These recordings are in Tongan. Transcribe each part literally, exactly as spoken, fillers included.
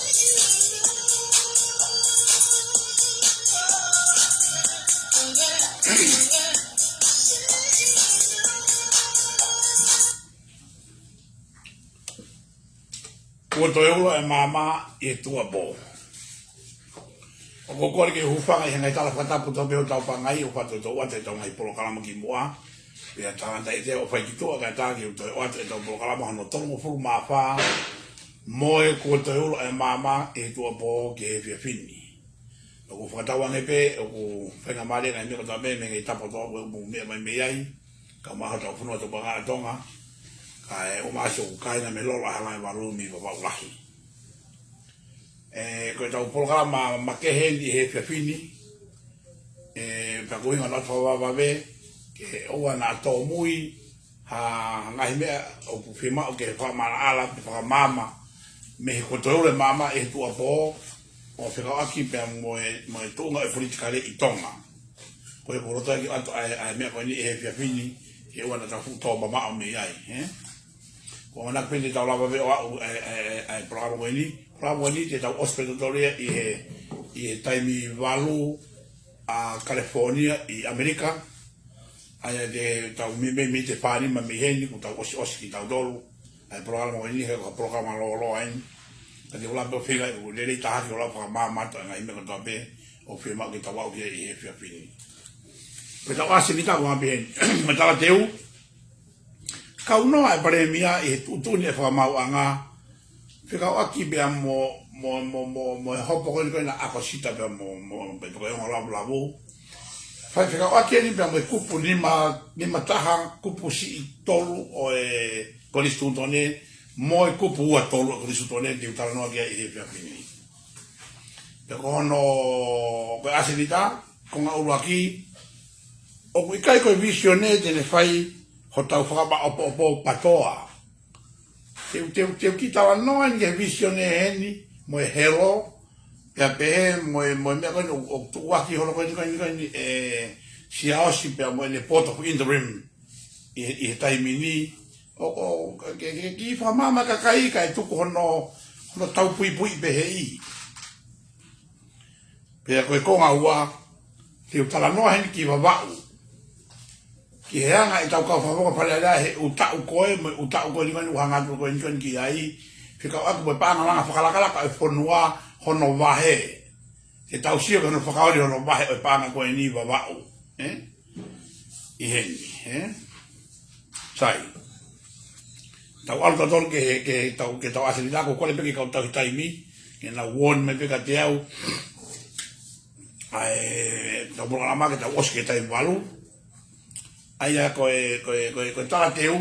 Kuo toe ula e maama ʻi he tuʻuapō. ʻOku ou kole ke u hūfanga ʻi he ngaahi tala fakatapu tau pehē ʻo tau pangai ʻo fatu ʻetau ʻoatu ʻetau ngaahi polokalama ki muʻa. Pea tangata ʻi te o fai ki tuʻa kae tā ke u toe ʻoatu ʻetau polokalama hono tolungofulu mā fā. Mo e kuo toe ula e maama ʻi he tuʻuapō ki he efiafi ni. ʻOku fakatauange pē, ʻoku faingamālie ngaahi meʻa kotoa pē, mei he ngaahi tapa kotoa ʻoku mou meʻa mai mei ai. Ka maha tau fonua tau panga Tonga. Ka e ʻuma ʻasi ʻoku kāinga mei Lolo ʻa Halaevalu mei Vavaʻu Lahi. ʻE, ko ʻetau polokalama makehe eni ʻi he efiafi ni. ʻE, pea ko e ʻuhinga naʻa tau fakavavevave, ke ʻoua naʻa tōmui, ha ngaahi meʻa ʻoku fiemaʻu ke fakamaʻalaʻala, ke fakamaama, mei he kuo toe ula e maama ʻi he tuʻuapō, ʻo fekauʻaki pea mo e, mo e tuʻunga ʻo e politikale ʻi Tonga. Ko e koloto ʻaki atu ʻa e, ʻa e meʻa ko eni ʻi he efiafi ni, ke ʻoua naʻa tau fuʻu tō mamaʻo mei ai, ē? Ko e ʻuhinga pē te tau lava pē ʻo aʻu ʻa e, ʻa e, ʻa e, ʻa e polokalama ko eni. Polokalama ko eni te tau ʻosi pē totolo ia ʻi he, ʻi he taimi valu ʻa California ʻi ʻAmelika. ʻA ia te tau mei, mei, mei he fā nima mei heni kuo tau ʻosi, ʻosi kitautolu. ʻA e polokalama ko eni he ko e polokalama lōloa eni. Ka te u lava pē ʻo feinga ʻeku lelei taha ke u lava fakamaama atu ʻa e ngaahi meʻa kotoa pē ʻoku fiemaʻu ke tau aʻu ki ai ʻi he efiafi ni. Pea tau ʻasi ni tau ngaahi pehē ni. Mo e talateu, kau noa e Palēmia ʻi he tuʻutuʻuni e fakamaauʻanga, fekauʻaki pea mo, mo, mo, mo, mo e hopo ko eni ko ena ʻa ʻAkosita pea mo, mo, pea ko e ongo lavulavu. Fai fekauʻaki eni pea mo e kupu nima, nima taha, kupu siʻi tolu ʻo e Konisitūtone, mo e kupu ua tolu ʻo e Konisitūtone, te u talanoa ki ai ʻi he efiafi ni. Pea ko hono, ko e ʻasi ni tā, konga ʻuluaki, ʻoku ʻikai ko e vīsone te ne fai hotau fakamaʻopoʻopo PATOA. Te u, te u, te u kiʻi talanoa eni ki he vīsone heni, mo e helo, pea pehē, mo e, mo e meʻa ko eni, ʻo, ʻo tuʻuaki holo ko eni, ko eni, ko eni, ʻe Siaosi pea mo ʻene Board of Interim ʻi he, ʻi he taimi ni, ʻo, ʻo, ke, ke, ke kiʻi fakamaama kakai kae tuku hono, hono taupuipui pehē ʻi. Pea ko e konga ua, te u talanoa heni ki Vavaʻu. Ki he anga ʻetau kau fakafofonga Fale Alea he ʻū taʻu ko ē, mo e ʻū taʻu ko eni ko eni ʻoku hanga atu ko eni ko eni ki ai, fekauʻaki mo e paʻanga langa fakalakalaka ʻo e fonua hono vahe. Te tau sio ki hono fakaoli hono vahe ʻo e paʻanga ko eni Vavaʻu. Ē? ʻI heni, ē? Sai. Tau ʻalu tautolu ke, ke tau, ke tau ʻasi ni tā, ko e kole pē ke kau tauhi taimi, ke nau warn mai pē kiate au. ʻA e, tau polokalama ke tau ʻosi ki he taimi valu. ʻA ia ko e, ko e, ko e, ko e talateu.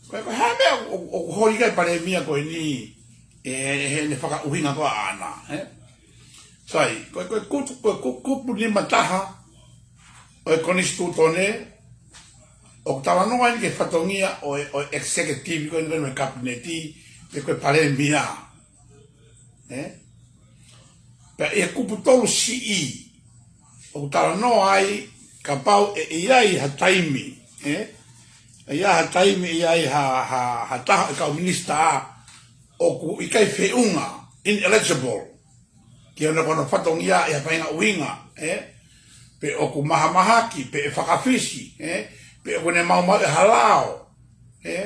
Ko e, ko e hā e meʻa ʻoku, ʻoku, ʻoku holi ki ai e Palēmia ko eni, ʻe, ʻe, heʻene fakaʻuhinga ko ē ʻaʻana, ē? Sai, ko e, ko e kupu, ko e ku-, kupu nima taha ʻo e Konisitūtone, ʻoku talanoa eni ki he fatongia ʻo e, ʻo e executive ko eni ko eni mo e Kapineti, pe ko e Palēmia. Ē? Pea ʻi he kupu tolu siʻi, ʻoku talanoa ai kapau ʻe ʻi ai ha taimi, ē? ʻE ʻi ai ha taimi, ʻi ai ha, ha, ha taha ʻo e kau minisitā ʻoku ʻikai feʻunga, ineligible, ki hono, ko hono fatongia ʻi ha faʻahinga ʻuhinga, ē? Pe ʻoku mahamahaki, pe ʻe fakafisi, ē? Pe ʻoku ne maumauʻi ha lao, ē?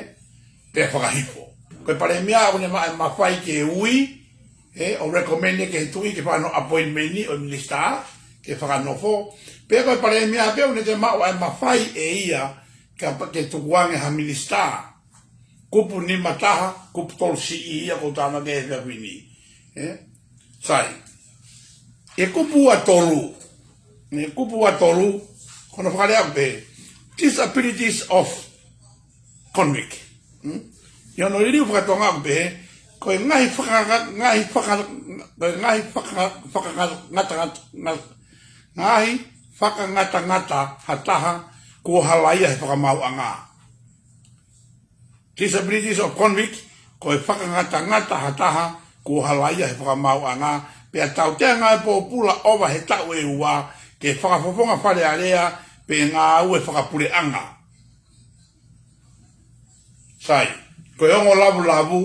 Pe fakahifo. Ko e Palēmia ʻoku ne maʻu e mafai ke ui, ē? ʻO recommend ia ki he Tuʻi ke fai hono appointment ʻo e minisitā, ke fakanofo. Pe ko e Palēmia pē ʻoku ne toe maʻu ʻa e mafai ʻe ia, ke pa-, ke tukuange ha minisitā. Kupu nima taha, kupu tolu siʻi ia ʻoku ou talanoa ki ai he efiafi ni. Ē? Sai. ʻI he kupu ua tolu. ʻI he kupu ua tolu, ko hono fakalea ʻoku pehē, disabilities of convict. Hmm? ʻI hono liliu faka-Tonga ʻoku pehē, ko e ngaahi faka-, ngaahi faka-, ko e ngaahi faka-, fakangatangata, nga-, ngaahi fakangatangata ha taha kuo halaia he fakamaauʻanga. Disabilities of convict, ko e fakangatangata ha taha kuo halaia he fakamaauʻanga, pea tautea ngāue pōpula ʻova he taʻu ʻe ua, ke fakafofonga Fale Alea, pe ngāue fakapuleʻanga. Sai, ko e ongo lavulavu,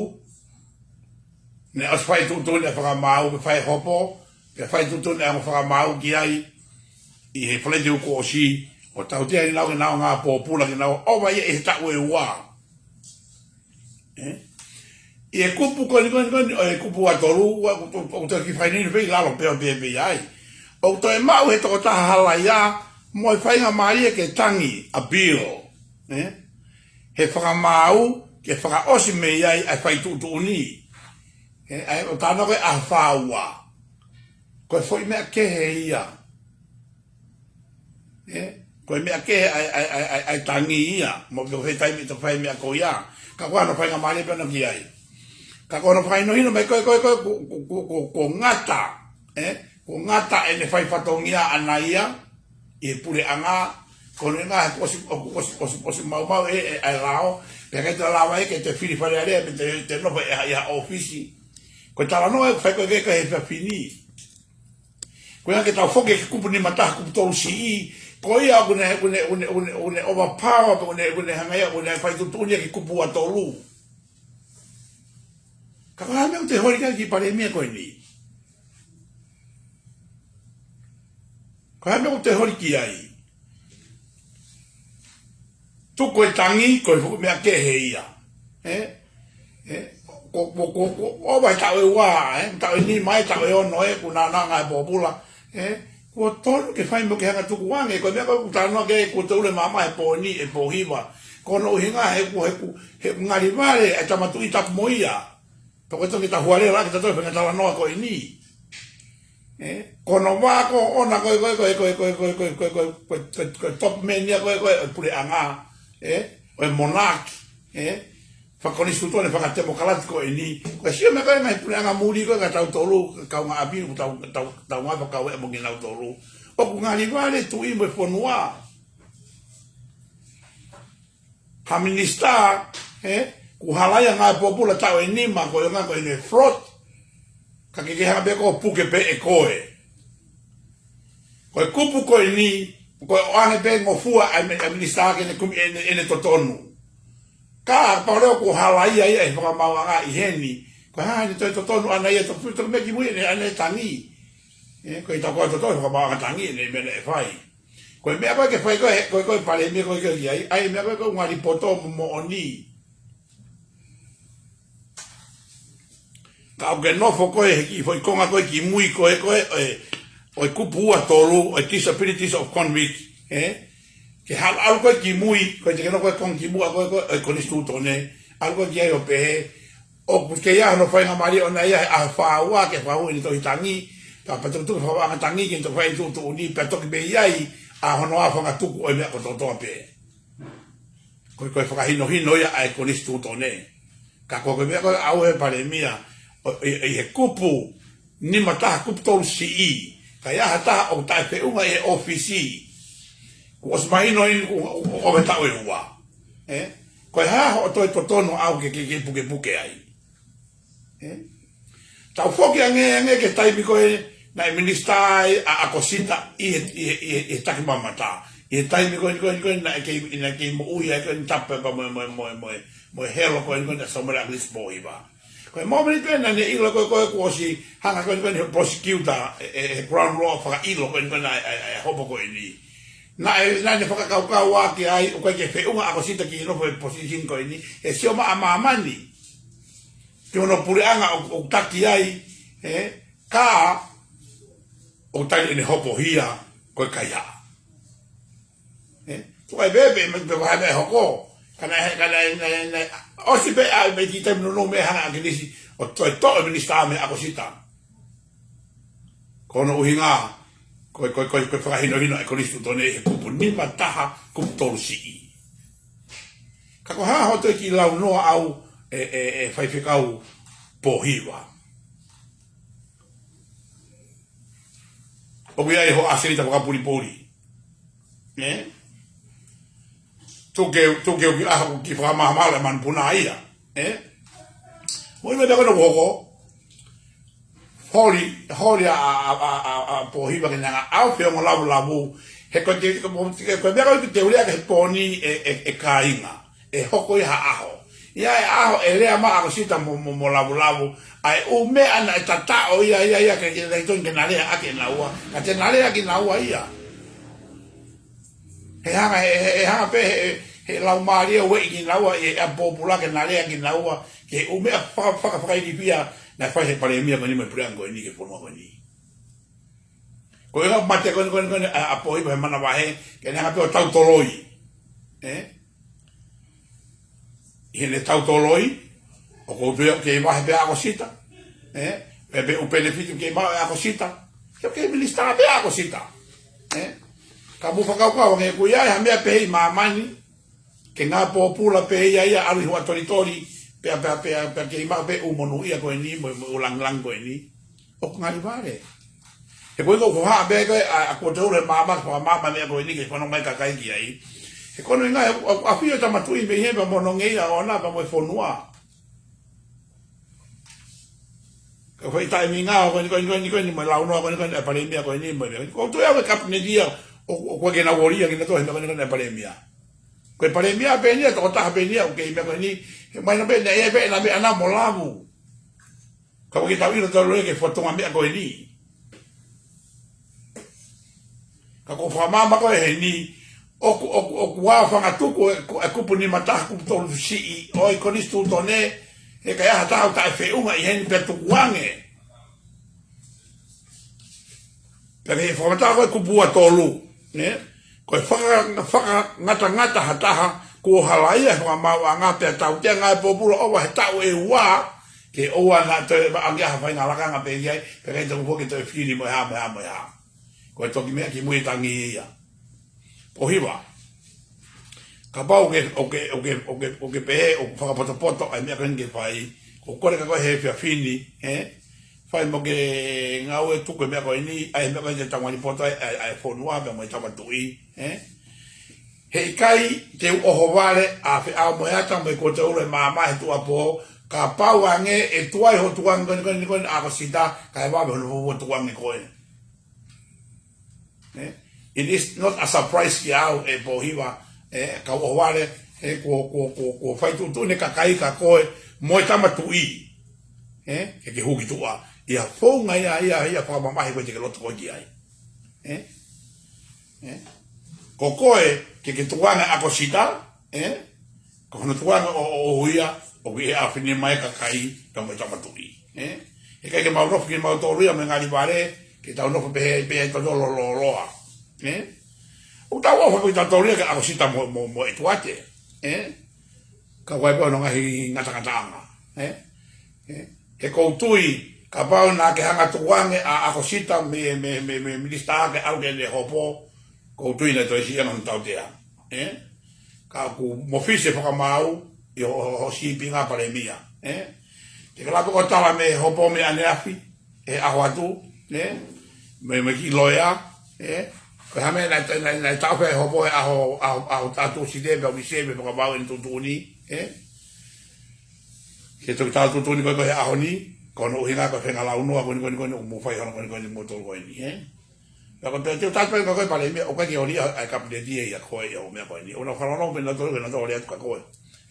Ne ʻosi fai tuʻutuʻuni ʻa e fakamaau, pe fai hopo, pe fai tuʻutuʻuni ʻa e fakamaau ki ai, ʻi he Falaite kuo ʻosi, ʻo tautea ʻenau, ke nau ngāue pōpula, ke nau ʻova ia ʻi he taʻu ʻe ua. Ē? ʻI he kupu ko eni, ko eni, ko eni, ʻo e kupu ua tolu, ua, ʻoku, ʻoku, ʻoku toe kiʻi fakahinohino pē ʻi lalo pē ʻo pehē pē ai. ʻOku toe maʻu he tokotaha halaia, mo e faingamālie ke tangi, appeal. Ē? He fakamaau, ke fakaʻosi mei ai ʻa e fai tuʻutuʻuni. Ē, ʻa e ʻo tano ko e ʻaho fā ua. Ko e foʻi meʻa kehe ia. Ē, ko e meʻa kehe ʻa e, ʻa e, ʻa e, ʻa e, ʻa e tangi ia. Mo ke fai taimi ʻe toe fai meʻa ko ia. Ka ko hono faingamālie pē ʻana ki ai. Ka ko hono fakahinohino mai ko e, ko e, ko e, ko, ko, ko, ko, ko ngata. Ē, ko ngata ʻene fai fatongia ʻana ia ʻi he puleʻanga, ko e ʻuhinga he kuo ʻosi, ʻoku ʻosi, ʻosi, ʻosi maumau ʻe, ʻe, ʻa e lao, pea ʻikai toe lava ia ke toe fili Fale Alea, pe toe, toe nofo ʻi ha, ʻi ha ʻōfisi. Ko e talanoa ʻoku fai ko ē ki he efiafi ni. Ko ia ke tau foki ki he kupu nima taha, kupu tolu siʻi, ko ia ʻoku ne, ʻoku ne, ʻoku ne, ʻoku ne, ʻoku ne overpower, pe ʻoku ne, ʻoku ne hanga ia, ʻoku ne fai tuʻutuʻuni ia ki he kupu ua tolu. Ka ko e hā e meʻa ʻoku te holi ki ai, kiʻi Palēmia, ko eni? Ko e hā e meʻa ʻoku te holi ki ai? Tuku e tangi, ko e fuʻu meʻa kehe ia. Ē? Ē? Ko, ko, ko, ko, ʻova he taʻu ʻe ua, ē? Taʻu ʻe nima, ē, taʻu ʻe ono, ē, kuo nāunau e ngāue pōpula. Ē? Kuo tonu ke fai mo ke hanga tukuange, ko e meʻa ko ē ʻoku talanoa ki ai, kuo te ule maama he pō ni, ʻe pō hiva. Ko hono ʻuhinga he ʻoku, he ʻoku, he ʻoku ngali vale ʻa e Tama Tuʻi tapu mo ia. Pea ko e toki tahualela ke ta toe fenga talanoa ko eni. Ē? Ko hono vā ko ē ʻoʻona ko e, ko e, ko e top man ia ko e, ko e, ʻo e puleʻanga. Ē? ʻO e monarch. Ē? Fakakonisitūtone fakatemokalati ko eni. Ko e sio mai ko e ngaahi puleʻanga muli ko ē ka tautolu, kaungāʻapi, tau, tau, tau ngāue fakakaueʻa mo kinautolu. ʻOku ngali vale tuʻi mo e fonua. Ha minisitā, ē, kuo halaia ngāue pōpula taʻu ʻe nima ko e ʻuhinga ko ʻene fraud, ka ke ke hanga pē ʻo puke pē ʻe koe. Ko e kupu ko eni, ko e ʻoange pē ngofua ʻa e mi-, ʻa e minisitā ke ne kumi ʻene, ʻene totonu. Kapau leva kuo halaia ia ʻe he fakamaauʻanga ʻi heni, ko e hā ʻene toe totonu ʻana ia, toki, toki meʻa kimui ʻene, ʻene tangi. Ē, ko e tau ko e totonu fakamaauʻanga tangi ʻene meʻa naʻe fai. Ko e meʻa ko ē ke fai ko ē, ko e, ko e Palēmia ko ē ki ai, ʻa e meʻa ko ē ko e ngali poto mo moʻoni. Ka ʻoku ke nofo ko ē he kiʻi foʻi konga ko ē kimui ko ē, ko ē, ʻo e, ʻo e kupu ua tolu, ʻo e disabilities of convict, ē? Ke ʻalu, ʻalu ko ē kimui, ko e te ke nofo ko ē konga kimuʻa ko ē, ko ē, ʻo e konisitūtone, ʻalu ko ē ki ai ʻo pehē, ʻoku kei ʻi ai hono faingamālie ʻoʻona ia he ʻaho fā ua ke fakahū ʻene tohi tangi, pea, pea toki tuku fakamaauʻanga tangi ke ne toki fai tuʻutuʻuni, pea toki mei ai ʻa hono ʻā fanga tuku ʻo e meʻa kotoa pē. Ko e, ko e fakahinohino ia ʻa e konisitūtone. Ka ko e meʻa ko ē ʻoku ʻauha ʻe he Palēmia, ʻo, ʻi, ʻi he kupu nima taha, kupu tolu siʻi, ka ʻi ai ha taha ʻoku taʻefeʻunga ʻi he ʻōfisi, kuo ʻosi mahino eni ʻoku, ʻoku, ʻoku ʻi he taʻu ʻe ua. Ē? Ko e hā hoʻo toe totonu ʻaʻau ke, ke, ke pukepuke ai? Ē? Tau foki ange, ange ki he taimi ko ē naʻe minisitā ai ʻa, ʻa ʻAkosita ʻi he, ʻi he, ʻi he, ʻi he takimamata. ʻI he taimi ko ē, ko ē, ko ē naʻe kei, naʻe kei moʻui ai ko ē tapu pē mo, mo, mo, mo, mo e helo ko ē, ko ē naʻe Samuela ʻAkilisi Pōhiva. Ko e mōmeniti ko ē naʻa ne ʻilo ko ē, ko ē kuo ʻosi hanga ko ē, ko ē he prosecutor, ʻe, ʻe, ʻe he Crown Law fakaʻilo ko ē, ko ē naʻe, ʻe, ʻe hopo ko eni. Naʻe, naʻa ne fakakaukau ʻaki ai, ʻoku ʻikai ke feʻunga ʻAkosita ke nofo he position ko eni, he sio mai ʻa māmani ki hono puleʻanga ʻoku, ʻoku taki ai, ē, ka ʻoku tali ʻene hopohia ko e kaihaʻa. Ē, tuʻu ai pē, pē, pē, pē, pē, pē hoko. Ka naʻe, ka naʻe, naʻe, naʻe, ʻosi pē ʻa e meʻa ki taimi nounou mei he hanga ʻe ʻAkilisi ʻo toe toʻo e minisitā mei ʻAkosita. Ko hono ʻuhinga, ko e, ko e, ko e, ko e fakahinohino ʻa e konisitūtone he kupu nima taha, kupu tolu siʻi. Ka ko e hā hoʻo toe kiʻi launoa ʻaʻau ʻe, ʻe, ʻe Faifekau Pōhiva? ʻOku ʻi ai hoʻo ʻasenita fakapulipuli. Ē? Tuku ke, tuku ke u kiʻi ʻaho ʻo kiʻi fakamahamahalo e manupuna ia. Ē? Mo e meʻa ko ē naʻe hoko. Holi, holi ʻa, ʻa, ʻa Pōhiva ke ne hanga ʻo feongo lavulavu. He ko e, ko e, ko e meʻa ko ē ʻoku te u lea ki ai he pō ni ʻe, ʻe, ʻe kāinga. ʻE hoko ia ha ʻaho. ʻI ai e ʻaho ʻe lea mai ʻa ʻAkosita mo, mo, mo Lavulavu, ʻa e ʻū meʻa naʻe tataʻo ia, ia, ia, ke, ke, ke, ke na lea ʻaki ʻe naua, ka te na lea ʻaki ʻe naua ia. He hanga, he, he, he hanga pē he, he, he laumālie ʻo ueʻi kinaua ʻi he ʻapi pōpula ke na lea ʻaki ʻe naua ki he ʻū meʻa faka-, faka-, fakailifia naʻe fai ʻe he palēmia ko eni mo e puleʻanga ko eni ki he fonua ko eni. Ko e ʻuhinga mate ko eni, ko eni, ko eni, ʻa, ʻa Pōhiva he manavahē, ke ne hanga pē ʻo tautoloi. Ē? ʻI heʻene tautoloi, ʻoku ou tui ʻoku kei vahe pē ʻa ʻAkosita. Ē? Pea pē ʻū penefiti ʻoku kei maʻu ʻe ʻAkosita. Ke, ke minisitā pē ʻa ʻAkosita. Ē? Ka mou fakakaukau ange ʻoku ʻi ai ha meʻa pehē ʻi māmani, ke ngāue pōpula pē ia ia ʻalu ʻi huaʻi tolitoli, pea, pea, pea, pea kei maʻu pē ʻū monūʻia ko eni, mo, mo e ʻū langilangi ko eni. ʻOku ngali vale. He ko e ʻuhinga ʻoku hā pē ko ē, ʻa, ʻa kuo te ʻulu he maama, fakamaama meʻa ko eni ke fanongo mai kakai ki ai. He ko hono ʻuhinga, ʻoku, ʻoku ʻafio e Tama Tuʻi mei hē pea mo hono ngeia ʻoʻona pea mo e fonua. Ka fai taimi ngā, ko eni, ko eni, ko eni, ko eni, mo e launoa, ko eni, ko eni, ʻa e palēmia, ko eni, mo e meʻa. Ko e tuʻu ia ko e kapineti ia, ʻo, ʻo, ʻoku ʻikai ke nau ō ia, ke nau toʻo he meʻa, ko eni, ko eni, ʻa e palēmia. Ko e palēmia pē eni ia, tokotaha pē eni ia, ʻoku kei meʻa ko eni, he mai na pē, naʻe ʻi ai pē ʻena meʻa na mo Lavu. Ka ʻoku kei tau ʻilo tautolu ia ke fua tonga meʻa ko eni. Ka ko e fakamaama ko ē heni, ʻoku, ʻoku, ʻoku ʻā fanga tuku e ku-, e kupu nima taha, kupu tolu siʻi ʻo e konisitūtone, he ʻikai ha taha ʻoku taʻefeʻunga ʻi heni pea tukuange. Pea ke fakamatala ko e kupu ua tolu, ne? Ko e faka-, fakangatangata ha taha, kuo halaia e fakamaauʻanga pea tautea ngāue pōpula ʻova he taʻu ʻe ua, ke ʻoua naʻa toe maʻu ange ha faʻahinga lakanga pē ki ai, pea ʻikai toe foki toe fili mo e hā, mo e hā, mo e hā. Ko e toki meʻa kimui e tangi ia. Pōhiva. Kapau ʻoku ke, ʻoku ke, ʻoku ke, ʻoku ke, ʻoku ke pehē, ʻoku fakapotopoto ʻa e meʻa ko eni ke fai. Ko e kole kia koe he efiafi ni, ē? Fai mo ke ngāue tuku e meʻa ko eni, ʻa e meʻa ko eni te tau ngāue poto ai, ʻa e, ʻa e fonua, pea mo e Tama Tuʻi, ē? He ʻikai te u ʻohovale ʻa Feʻao mo e Ata mo e kuo te ʻulu he maama he tuʻuapō, kapau ange ʻe tuai hoʻo tukuange ko eni, ko eni, ko eni ʻa ʻAkosita, kae vave hono fuofua tukuange koe. Ē? It is not a surprise kia au ʻe Pōhiva, ē, ka u ʻohovale, ē, kuo, kuo, kuo, kuo fai tuʻutuʻuni e kakai kia koe, mo e Tama Tuʻi. Ē? Ke ke hū ki tuʻa. ʻI ha founga ia, ia, ia fakamamahi ko ē te ke loto koe ki ai. Ē? Ē? Ko koe, ke ke tukuange ʻa ʻAkosita, ē? Ko hono tukuange ʻo, ʻo, ʻo ia, ʻoku ʻi he ʻaofinima e kakai, pea mo e Tama Tuʻi. Ē? He ʻikai ke mau nofo kimautolu ia mo e ngali vale, ke tau nofo pehē, pehē totolo lōloa. Ē? ʻOku tau ʻofa pē kitautolu ia kia ʻAkosita mo, mo, mo ʻEtuate. Ē? Ka ʻoku ʻi ai pē hono ngaahi ngatangataʻanga. Ē? Ē? He ʻoku ou tui, kapau naʻa ke hanga tukuange ʻa, ʻa ʻAkosita mei, mei, mei, mei minisitā ke ʻalu ke ne hopo, ʻoku ou tui naʻe toe siʻi ange hono tautea. Ē? Ka ʻoku mofisi e fakamaau ʻi ho, ho, ho sīpinga palēmia. Ē? Te ke lava pē ʻo tala mei he hopo mei ʻaneafi, he ʻaho atu, ē? Mei, mei he kiʻi loea, ē? Ko e hā e meʻa naʻe, naʻe, naʻe taʻofi ai e hopo he ʻaho, ʻaho, ʻaho Tuʻusite, pea ʻosi mei he fakamaau ʻene tuʻutuʻuni, ē? Ke toki tala tuʻutuʻuni ko ē ko ē he ʻaho ni, ko hono ʻuhinga ko e feinga launoa ko eni, ko eni, ko eni, ʻoku mou fai hono ko eni, ko eni, moutolu ko eni, ē? Pea ko e pehē te u tala pē kia koe palēmia, ʻoku ʻikai ke ʻoli ʻa e kapineti ia ʻia koe ʻi hoʻo meʻa ko eni. ʻOku nau fakalongolongo pē nautolu, ke nau ō ʻo lea atu kia koe.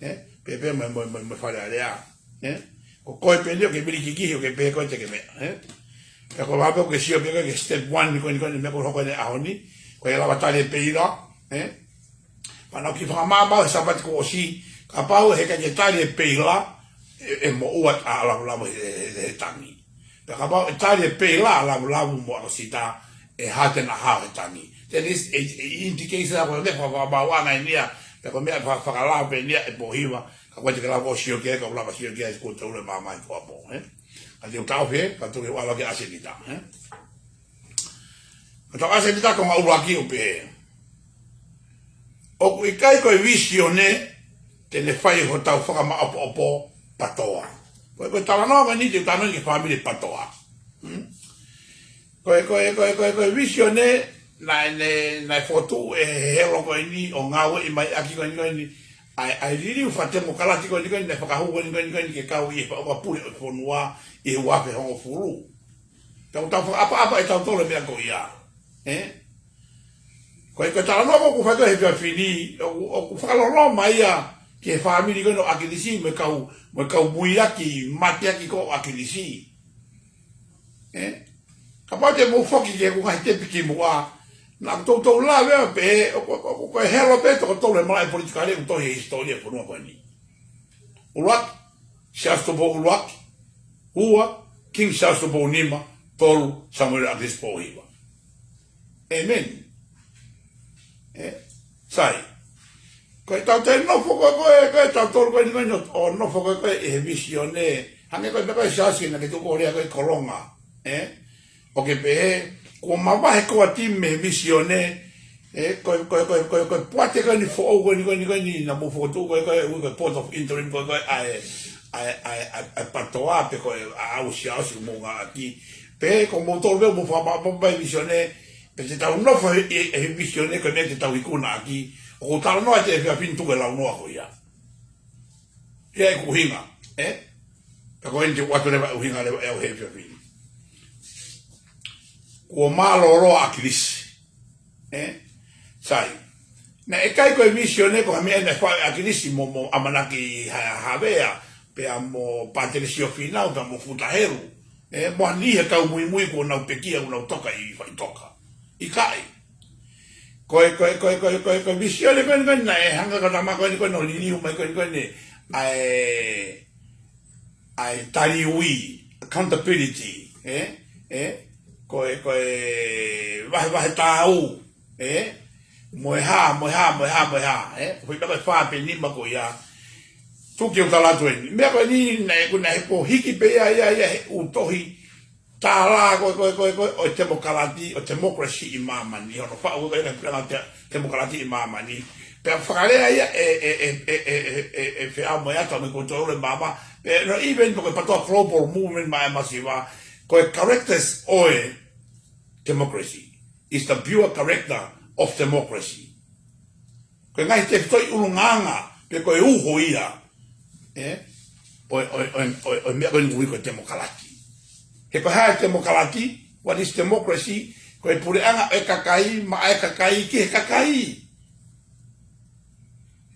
Ē? Pehē pē mo, mo, mo, mo e Fale Alea. Ē? Ko koe pē eni ʻoku ke vilikikihi ʻoku ke pehē ko ē te ke meʻa. Ē? Pea ko e vave pē ʻoku ke sio pē ko ē ki he step one ni ko eni, ko eni meʻa kuo hoko ʻi he ʻaho ni. Ko e lava tali e peila. Ē? Pea naʻa ku kiʻi fakamaama he Sāpate kuo ʻosi, kapau he ʻikai ke tali e peila, ʻe, ʻe moʻua ʻa Lavulavu he, he, he, he tangi. Pea kapau ʻe tali e peila ʻa Lavulavu mo ʻAkosita, ʻe hā te na hao he tangi. Then it's a, a indication ʻa ko e meʻa faka-, fakamaauʻanga eni ia, pea ko e meʻa fa-, fakalao pē eni ia ʻe Pōhiva, ka ko e te ke lava ʻo sio ki ai, ka u lava sio ki ai, kuo te ʻulu he maama he tuʻuapō, ē? Ka te u taʻofi, ka te u ʻalu ki he ʻasenita, ē? Ka tau ʻasenita ko e konga ʻuluaki ʻoku pehē. ʻOku ʻikai ko e vīsone te ne fai hotau fakamaʻopoʻopo PATOA. Ko e, ko e talanoa ko eni te u talanoa ki he fāmili PATOA. Hmm? Ko e, ko e, ko e, ko e, ko e vīsone naʻe, ne, naʻe fokotuʻu ʻe he helo ko eni ʻo ngāueʻi mai ʻaki ko eni, ko eni. ʻA e, ʻa e liliu fakatemokalati ko eni, ko eni, naʻe fakahū ko eni, ko eni, ko eni, ke kau ʻi he fakaʻuha pule ʻo e fonua ʻi he ua afe hongofulu. Tau, tau fakaʻapaʻapa ʻe tautolu e meʻa ko ia. Ē? Ko e, ko e talanoa ko ē ʻoku fai ko ē he efiafi ni, ʻoku, ʻoku fakaloloma ia ki he fāmili ko eni ʻo ʻAkilisi, mo e kau, mo e kau muiaki, mateaki ko ē ʻo ʻAkilisi. Ē? Kapau te mou foki ki he ngaahi tepi kimuʻa, naʻa ku toutou lave ʻo pehē, ʻo, ʻo, ʻo, ko e helo pē toko tolu he malaʻe politikale ʻoku tohi he hisitōlia e fonua ko eni. ʻUluaki, Siaosi Tupou ʻUluaki. Ua, Kingi Siaosi Tupou Nima. Tolu, Samuela ʻAkilisi Pōhiva. ʻĒmeni. Ē, sai. Ko e tau te nofo ko ē, ko e, ko e tau tolu ko eni ko eni ʻo, ʻo nofo ko ē, ko e ʻi he misione. Hangē ko e meʻa ko e Siaosi naʻa ke tuku ʻo lea ko e kolonga. Ē? ʻO ke pehē, kuo mavahe ko ā timi mei he misione, ē, ko e, ko e, ko e, ko e, ko e poate ko eni foʻou ko eni, ko eni, ko eni, naʻa mou fokotuʻu ko e, ko e, ko e Board of Interim ko e, ko e, ʻa e, ʻa e, ʻa e, ʻa e, ʻa e PATOA pe ko e, ʻa, ʻa e Siaosi mo ngā ʻaki. Pehē, ko moutolu pē mou fakamaʻopoʻopo mai misione, pea te tau nofo he, he, he misione, ko e meʻa te tau ikuna ʻaki, ʻoku ou talanoa atu he efiafi ni tuku e launoa ko ia. Ia ʻeku ʻuhinga, ē? Pea ko eni te u ʻoatu leva e ʻuhinga leva ʻe au he efiafi ni. Kuo mālōlō ʻa ʻAkilisi, ē? Sai. Naʻe ʻikai ko e misione ko ha meʻa naʻe fai ʻe ʻAkilisi mo, mo ʻAmanaki Ha-, Havea, pea mo Pātelesio Fīnau, pea mo Futa Helu. Ē, mo ha niʻihi e kau muimui kuo nau pekia, kuo nau toka ʻi faʻitoka. ʻIkai. Ko e, ko e, ko e, ko e, ko e, ko e misione ko eni ko eni naʻe hanga ʻe he tama ko eni ko eni ʻo liliu mai ko eni ko eni ʻa e, ʻa e tali ui, accountability, ē? Ē? Ko e, ko e vahevahe tāu, ē? Mo e hā, mo e hā, mo e hā, mo e hā, ē? Ko e fā pe nima ko ia. Tuku ke u tala atu eni. Meʻa ko eni naʻe, ko naʻe he ko hiki pē ia, ia, ia, he ʻū tohi tālā ko e, ko e, ko e, ko e, ʻo e temokalati, ʻo e temokalasi ʻi māmani, hono faʻu ko e, ko e puleʻanga te-, temokalati ʻi māmani. Pea fakalea ia ʻe, ʻe, ʻe Feʻao mo e ata me ko tolu e māmā. Pea no even ko e PATOA Global Movement maʻa e masiva, ko e characters ʻo e democracy is the pure character of democracy. Ko e ngaahi tefitoʻi ʻulungaanga, pe ko e uho ia, ē? ʻO e, ʻo e, ʻo e, ʻo e, ʻo e meʻa ko eni ʻoku ui ko e temokalati. He ko e hā e temokalati, what is democracy? Ko e puleʻanga ʻo e kakai, maʻa e kakai, ki he kakai.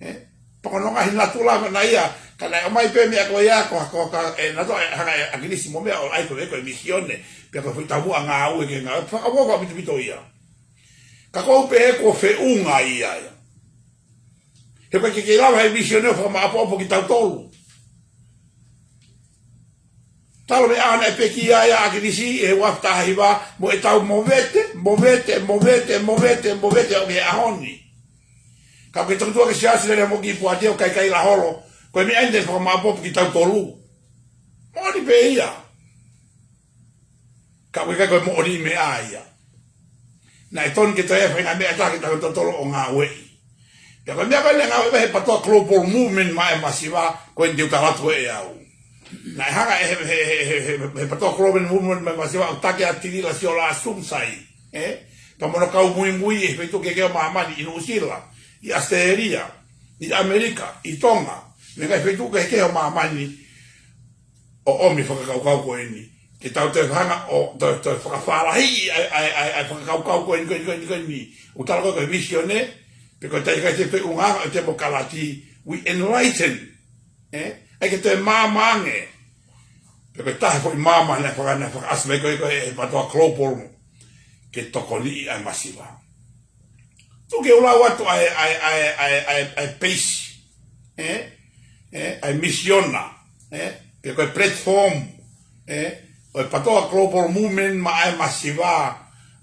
Ē? Pea ko hono ngaahi natula ko ena ia, ka naʻe ʻomai pē meʻa ko ia, ko, ko, ka, ē, naʻe toe, ē, hanga ʻe ʻAkilisi mo meʻa ʻo ʻai ko e, ko e misione, pea ko e fuʻu taumuʻa ngāue ke ngāue, fakaʻofoʻofa ʻaupito ia. Ka ʻoku ou pehē kuo feʻunga ia ia. He ʻoku ʻikai ke kei lava he misione ʻo fakamaʻopoʻopo kitautolu. Talu mei he ʻaho naʻe pekia ai ʻa ʻAkilisi he ua afe taha hiva, mo ʻetau movete, movete, movete, movete, movete ʻo aʻu ki he ʻaho ni. Ka ʻoku ke toki tuʻu ki he Siaosi lele mo ki puati ʻo kaikaila holo, ko e meʻa eni te fakamaʻopoʻopo kitautolu. Moʻoni pē ia. Ka ʻoku ʻikai ko e moʻoniʻi meʻa ia. Naʻe tonu ke toe fai ha meʻa ʻe taha ke tau totolo ʻo ngāueʻi. Pea ko e meʻa ko eni naʻe ngāueʻi he PATOA Global Movement maʻa e masiva, ko eni te u tala atu ʻe au. Naʻe hanga ʻe he, he, he PATOA Global Movement maʻa e masiva ʻo taki ʻa Tilila Siola Sumsai, ē? Pea mo hono kau muimui he feituʻu kehekehe ʻo māmani, ʻi Nuʻusila, ʻi ʻAositelēlia, ʻi ʻAmelika, ʻi Tonga, mo e ngaahi feituʻu kehekehe ʻo māmani, ʻo ʻomi e fakakaukau ko eni. Ke tau toe hanga ʻo toe, toe fakafālahiʻi ʻa e, ʻa e, ʻa e, ʻa e fakakaukau ko eni, ko eni, ko eni, ko eni. ʻOku tala ko e, ko e misione, pe ko e taʻe ʻikai te feʻunga ʻa e temokalati, we enlighten. Ē? ʻAi ke toe maama ange. Pe ko e taha e foʻi maama naʻe faka-, naʻe fakaʻasi mai ko e, ko e, ʻe he PATOA Global. Ke tokoniʻi ʻa e masiva. Tuku ke u lau atu ʻa e, ʻa e, ʻa e, ʻa e, ʻa e, ʻa e peisi, ē? Ē, ʻa e misiona, ē? Pe ko e platform, ē? ʻO e PATOA Global Movement maʻa e masiva,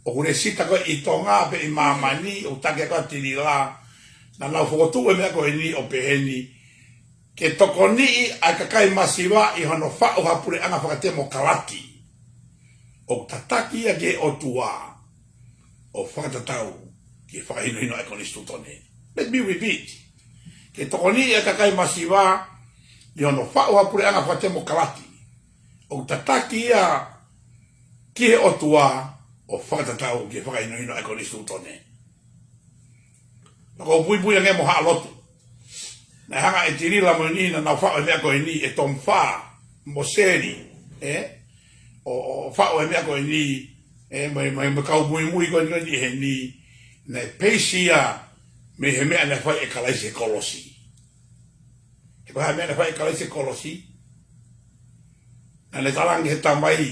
ʻoku lēsisita ko ē ʻi Tonga pe ʻi māmani, ʻoku taki ko ē ʻa Tilila, naʻa nau fokotuʻu e meʻa ko eni ʻo pehē ni, ke tokoniʻi ʻa e kakai masiva ʻi hono faʻu ha puleʻanga fakatemokalati ʻoku tataki ia ki he ʻOtua ʻo fakatatau ki he fakahinohino ʻa e Konisitūtone. Let me repeat. Ke tokoniʻi ʻa e kakai masiva ʻi hono faʻu ha puleʻanga fakatemokalati ʻoku tataki ia ki he ʻOtua ʻo fakatatau ki he fakahinohino ʻa e Konisitūtone. Naʻa ku puipui ange mo haʻa lotu. Naʻe hanga ʻe Tilila mo e niʻihi naʻa nau faʻu e meʻa ko eni, ʻe Tom Fa, mo Seli, ē? ʻO, ʻo faʻu e meʻa ko eni, ē, mo e, mo e, mo e kau muimui ko eni, ko eni heni, naʻe peisi ia mei he meʻa naʻe fai ʻe Kalaisi he kolosi. He ko e hā e meʻa naʻe fai ʻe Kalaisi he kolosi? Naʻa ne talaange ki he Tamai,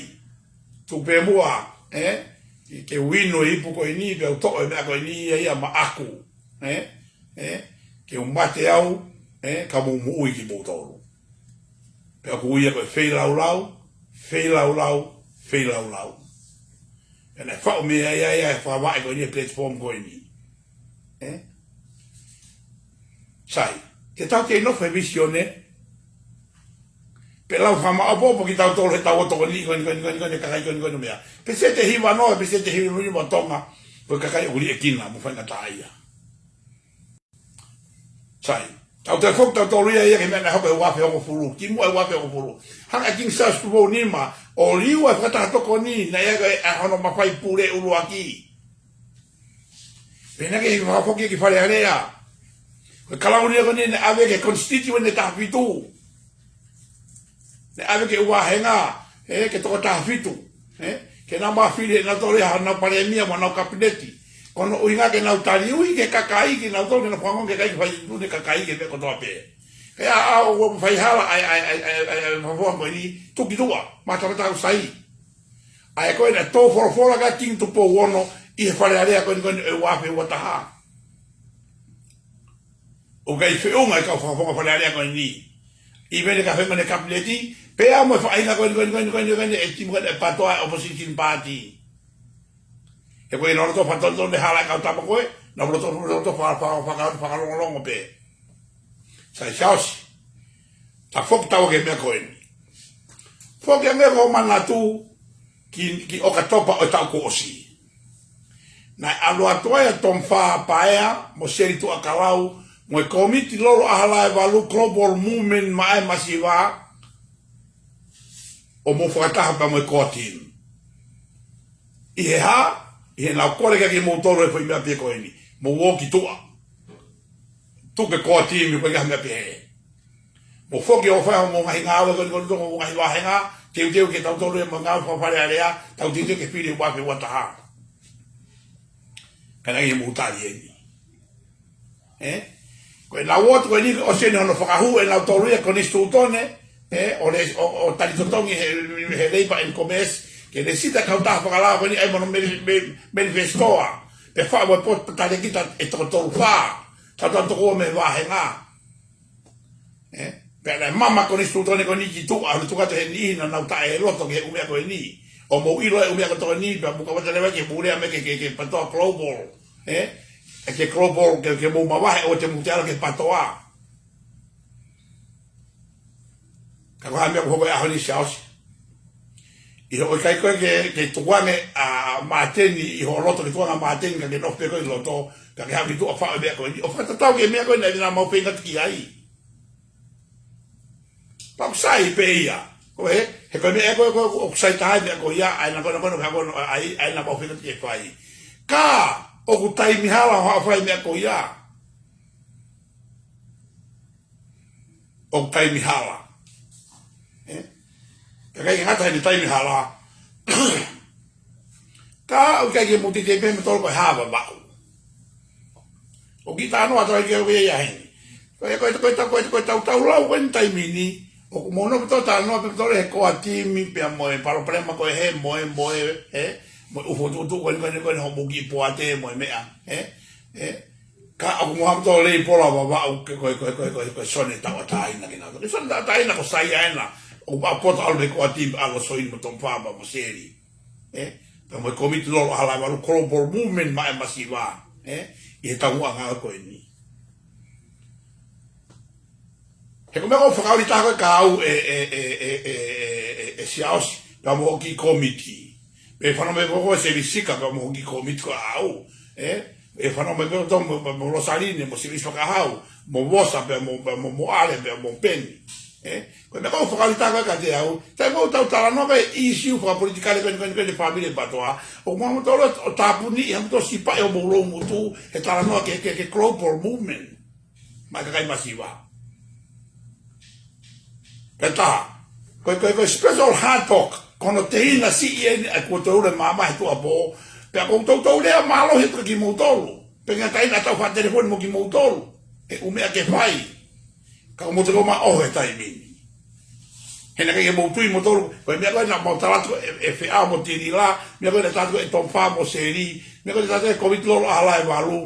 tuku pē muʻa, ē, ke u inu e ipu ko eni, pea u toʻo e meʻa ko eni ia ia maʻaku, ē, ē, ke u mate au, ē, ka mou moʻui kimoutolu. Pea ʻoku ui ia ko e feilaulau, feilaulau, feilaulau. Pea naʻe faʻu mei ai ia e fakavaʻe ko eni, e platform ko eni. Ē? Sai, te tau kei nofo he visione, pe lau fakamaʻopoʻopo kitautolu he tau ʻo tokoni ko eni, ko eni, ko eni, ko eni, kakai ko eni, ko eni meʻa. Peseti ʻe hiva noa, peseti ʻe hiva noa Tonga, ko e kakai ʻoku liʻekina mo faingataʻaʻia. Sai, tau toe foki tautolu ia, ia ki he meʻa naʻe hoko he uaafe hongofulu, kimuʻa he uaafe hongofulu. Hanga ʻe King Siaosi Tupou Nima ʻo liua e fakataha tokoni, naʻe ʻi ai e, ʻa hono mafai pule ʻuluaki. Pea naʻe kei fakafoki ki Fale Alea. Ko e kalauni ko eni naʻe ʻave ki he constituent ʻe taha fitu. Naʻe ʻave ki he ʻū vāhenga, ē, ki he toko taha fitu, ē, ke nau mafili ʻe nautolu ia haʻanau palēmia mo ʻenau kapineti. Ko hono ʻuhinga ke nau taliui ki he kakai, ke nau tali, ke nau fakaongo ki he kakai, ke fai tuʻutuʻuni e kakai ki he meʻa kotoa pē. Pea ʻa, ʻa, ʻo fai hala ʻa e, ʻa e, ʻa e, ʻa e, ʻa e, ʻa e fakafofonga ko eni, tuki tuʻa, matamata au sai. ʻA ia ko ē naʻe tō folofola kia King Tupou Ono ʻi he Fale Alea ko eni, ko eni ʻo e uaafe uataha. ʻOku ʻikai feʻunga e kau fakafofonga Fale Alea ko eni. ʻI he meʻa naʻe ka fenga ne kapineti, pea mo e faʻahinga ko eni, ko eni, ko eni, ko eni, ko eni, e timu ko eni e PATOA, e opposition party. He ko e naʻa nau loto fakatonutonu e hala e kau tama ko ē, naʻa nau loto, loto faka-, faka-, faka-, fakalongolongo pē. Sai Siaosi, ta foki taua ki he meʻa ko eni. Foki ange hoʻo manatu ki, ki ʻOkatopa ʻo e taʻu kuo ʻosi. Naʻe ʻalu atu ai ʻa Tomifa Paea mo Seli Tuʻakalau mo e kōmiti lolo ʻaho laevalu Global Movement maʻa e masiva ʻo mou fakataha pea mo e core team. ʻI he hā? ʻI heʻenau kole kia kimoutolu e foʻi meʻa pē ko eni. Mou ō ki tuʻa. Tuku e core team, ʻikai ha meʻa pehē. Mou foki ʻo fai hoʻomou ngaahi ngāue ko eni, ko eni, ko eni, ngaahi vāhenga, teuteu ke tautolu e mo e ngāue faka-Fale Alea, tau teuteu ke fili uaafe uataha. Ka naʻe ʻikai ke mou tali eni. Ē? Ko ʻenau ō atu ko eni ʻosi eni hono fakahū ʻe nautolu ia e konisitūtone, ē, ʻo le-, ʻo, ʻo tali totongi he, he Labour and Commerce, ke lēsisita e kautaha fakalao ko eni ʻa ia mo hono mani-, me-, manifesto ʻa. Pea faʻu e potu talēkita ʻe toko tolu fā. Tautau toko ua mei he vāhenga. Ē? Pea naʻe mama e konisitūtone ko eni ki tuʻa, ʻalu atu ki he niʻihi naʻa nau taʻeloto ki he ʻū meʻa ko eni. ʻO mou ʻilo e ʻū meʻa ko ē ko eni, pea mou kau atu leva ke mou lea mai ki he, ki he, ki he PATOA Global. Ē? Ki he Global, ke, ke mou mavahe ʻo te mou te ala ki he PATOA. Ka ko e hā e meʻa ʻoku hoko he ʻaho ni Siaosi? ʻI hoʻo ʻikai ko ē ke, ke tukuange ʻa Māteni, ʻi ho loto ke tukuange ʻa Māteni ka ke nofo pē ko ē ʻi loto, ka ke haʻu ki tuʻa ʻo faʻu e meʻa ko eni. ʻO fakatatau ki he meʻa ko eni naʻa mau feinga atu ki ai. Pea ʻoku sai pē ia. Ko e hē, he ko e meʻa ko ē, ko e, ʻoku sai taha e meʻa ko ia, ʻa ia naʻa ko ē, naʻa ko ē, naʻa ko ē, ʻa ia, ʻa ia naʻa mau feinga atu ke fai. Ka, ʻoku taimi hala hoʻo fai e meʻa ko ia. ʻOku taimi hala. Ē? Ka ʻikai ke ngata he taimi hala. Ka ʻoku ʻikai ke mou teitei pehē ʻe moutolu ko e hā Vavaʻu. ʻOku kiʻi talanoa atu ai ke u ia heni. Ko e, ko e, ko e, ko e, ko e tautau lau ko eni taimi ni. ʻOku mou nofo ʻo talanoa pē moutolu he core team pea mo e palopalema ko ē he, mo e, mo e, ē? Mo e ʻū fokotuʻutuʻu ko eni, ko eni, ko eni hoʻomou kiʻi poate mo e meʻa, ē? Ē? Ka ʻoku mou hanga ʻo lei pola Vavaʻu ke ko e, ko e, ko e, ko e, ko e sone tauʻatāina kinautolu. Ko e sone tauʻatāina ko Saiaena, ʻoku ʻalu poto ʻalu mei he core team ʻalu ʻo soini mo Tomifa mo Seli. Ē? Pea mo e kōmiti lolo ʻaho laevalu Global Movement maʻa e masiva. Ē? ʻI he taumuʻa ngāue ko eni. He ko e meʻa ʻoku fakaoli taha ko ē kia au ʻe, ʻe, ʻe Siaosi, pea mo hoku kiʻi kōmiti. Pea fanongo mai pē ko ē Seli Sika, pea mo hoku kiʻi kōmiti ko au. Ē? ʻE fanongo mai pē ko ē mo, mo, mo Losaline, mo Sili Fakahau, mo Vosa, pea mo, pea mo, mo Ale, pea mo Peni. Ē? Ko e meʻa ʻoku fakaoli taha ko ē kiate au, taimi ʻoku tau talanoa ki he ʻīsiu fakapolitikale ko eni, ko eni, ko eni fāmili ʻa e PATOA, ʻoku mou hanga ʻo, ʻo tāpuniʻi, hanga ʻo sipaʻi homou loungutu, he talanoa ki he, ki he, ki he Global Movement. Maʻa e kakai masiva. Pea taha. Ko e, ko e, ko e special hard talk. Ko hono tehina siʻi eni ʻa e kuo toe ʻulo e maama he tuʻuapō. Pea ʻoku toutou lea mālohi atu kia kimoutolu. Pea ngataʻanga ʻetau fakatelefoni mo kimoutolu. ʻE ʻū meʻa ke fai. Ka ko moutolu ʻoku mou ʻoho he taimi ni. He naʻe ʻikai ke mou tui moutolu, ko e meʻa ko ē naʻa mau tala atu ʻe, ʻe Feʻao mo Tilila, meʻa ko ē naʻe tala atu ʻe Tofa mo Seli, meʻa ko ē naʻe tala atu ʻe Koviti Lolo ʻAhala ʻe Valu.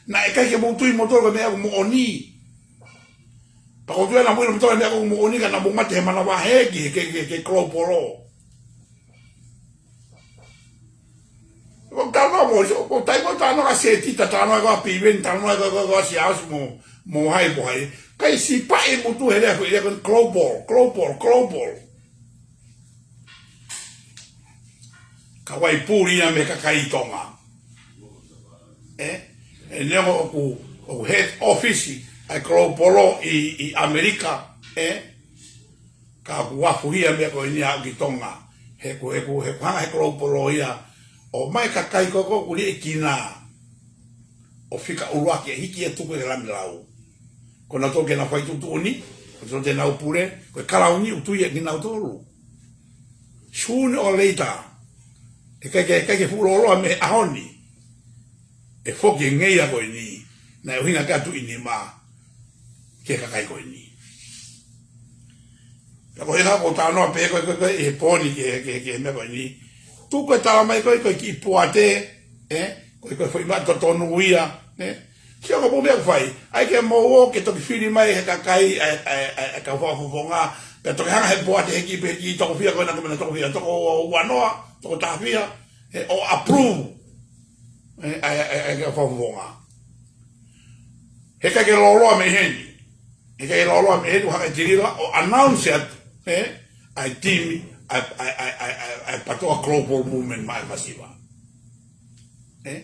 Naʻe ʻikai ke mou tui moutolu ko e meʻa ʻoku moʻoni. Pea ko e tuʻu ʻena mui moutolu ko e meʻa ʻoku moʻoni ka naʻa mou mate he manavahē ki he, ki he, ki he, ki he global law. Ko e talanoa mo, ko e taimi ko e talanoa ka Setita, talanoa ko ē ʻa Piveni, talanoa ko ē, ko ē, ko ē ʻa Siaosi mo, mo hai, mo hai. Kae sipaʻi muʻa he lea ko ē, lea ko ē global, global, global. Ka ʻoku ʻi ai e puli ia mei he kakai Tonga. ʻE? ʻE neongo ʻoku, ʻoku head office ʻa e global law ʻi, ʻi ʻAmelika, ʻe? Ka ʻoku afuhia e meʻa ko eni ʻaʻau ki Tonga. He ko, he ko, he ko e hanga he global law ia ʻo ʻomai e kakai ko ē ʻoku liʻekina ʻo fika ʻuluaki ʻe hiki ia ʻo tuku ki he Lamilau. Ko nautolu ke nau fai tuʻutuʻuni, ko nautolu te nau pule, ko e kalauni ʻoku tui ia kinautolu. Sooner or later, ʻe ʻikai ke, ʻikai ke fuʻu lōloa mei he ʻaho ni, ʻe foki e ngeia ko eni, naʻe ʻuhinga ki ai e Tuʻi Nima, ki he kakai ko eni. Pea ko e ʻuhinga ko e talanoa pē ko ē, ko ē, ko ē, ʻi he pō ni ki he, ki he, ki he meʻa ko eni. Tuku e tala mai ko ē, ko e kiʻi poate, ʻe? Ko e, ko e foʻi meʻa totonu ia, ʻe? Sio ko e pō meʻa ʻoku fai. ʻAi ke mou ō ke toki fili mai he kakai, ʻa e, ʻa e, ʻa e, ʻa e kau fakafofonga. Pea toki hanga he poate he kiʻi pē, kiʻi toko fiha ko ena, ko e meʻa toko fiha, toko uanoa, toko taha fiha, ʻe, ʻo approve. ʻE, ʻa e, ʻa e, ʻa e kau fakafofonga. He ʻikai ke lōloa mei heni. He ʻikai ke lōloa mei heni, ʻoku hanga ʻe Tilila ʻo announce atu, ʻe? ʻA e timi, ʻa e, ʻa e, ʻa e, ʻa e, ʻa e, ʻa e PATOA Global Movement maʻa e masiva. ʻE?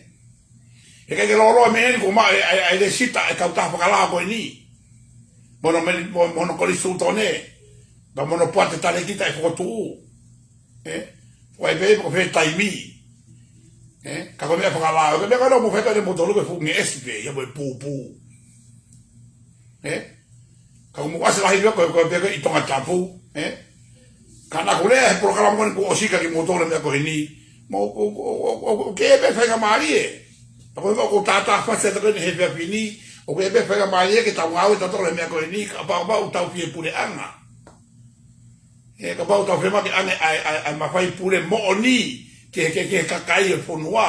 He ʻikai ke lōloa mei heni, ko e maʻu ʻe, ʻa e, ʻa e lēsisita ʻa e kautaha fakalao ko eni. Mo hono meni, mo, mo hono kolisi ʻū tone. Pea mo hono poate talēkita ʻe fokotuʻu. ʻE? Ko e pehē, ko e pehē taimi. ʻE? Ka ko e meʻa fakalao. Ko e meʻa ko ē naʻa mou fai ko ē ʻe moutolu ko e fuʻu ngeʻesi pē, ia mo e pūpū. ʻE? Ka ko e mou ʻasi lahi pē ko e, ko e pē ko ē ʻi Tongatapu. ʻE? Ka naʻa ku lea he polokalama ko eni kuo ʻosi kia kimoutolu e meʻa ko eni. Mou, ʻo, ʻo, ʻo, ʻo, ʻoku ʻi ai pē faingamālie. Ka ko e meʻa ʻoku ou tātāfasi atu ko eni he efiafi ni. ʻOku ʻi ai pē faingamālie ke tau ngāue tautolu he meʻa ko eni. Kapau, kapau ʻoku tau fie puleʻanga. ʻE, kapau ʻoku tau fiemaʻu ke ʻoange ʻa e, ʻa e, ʻa e mafai pule moʻoni ki he, ki he, ki he kakai e fonua.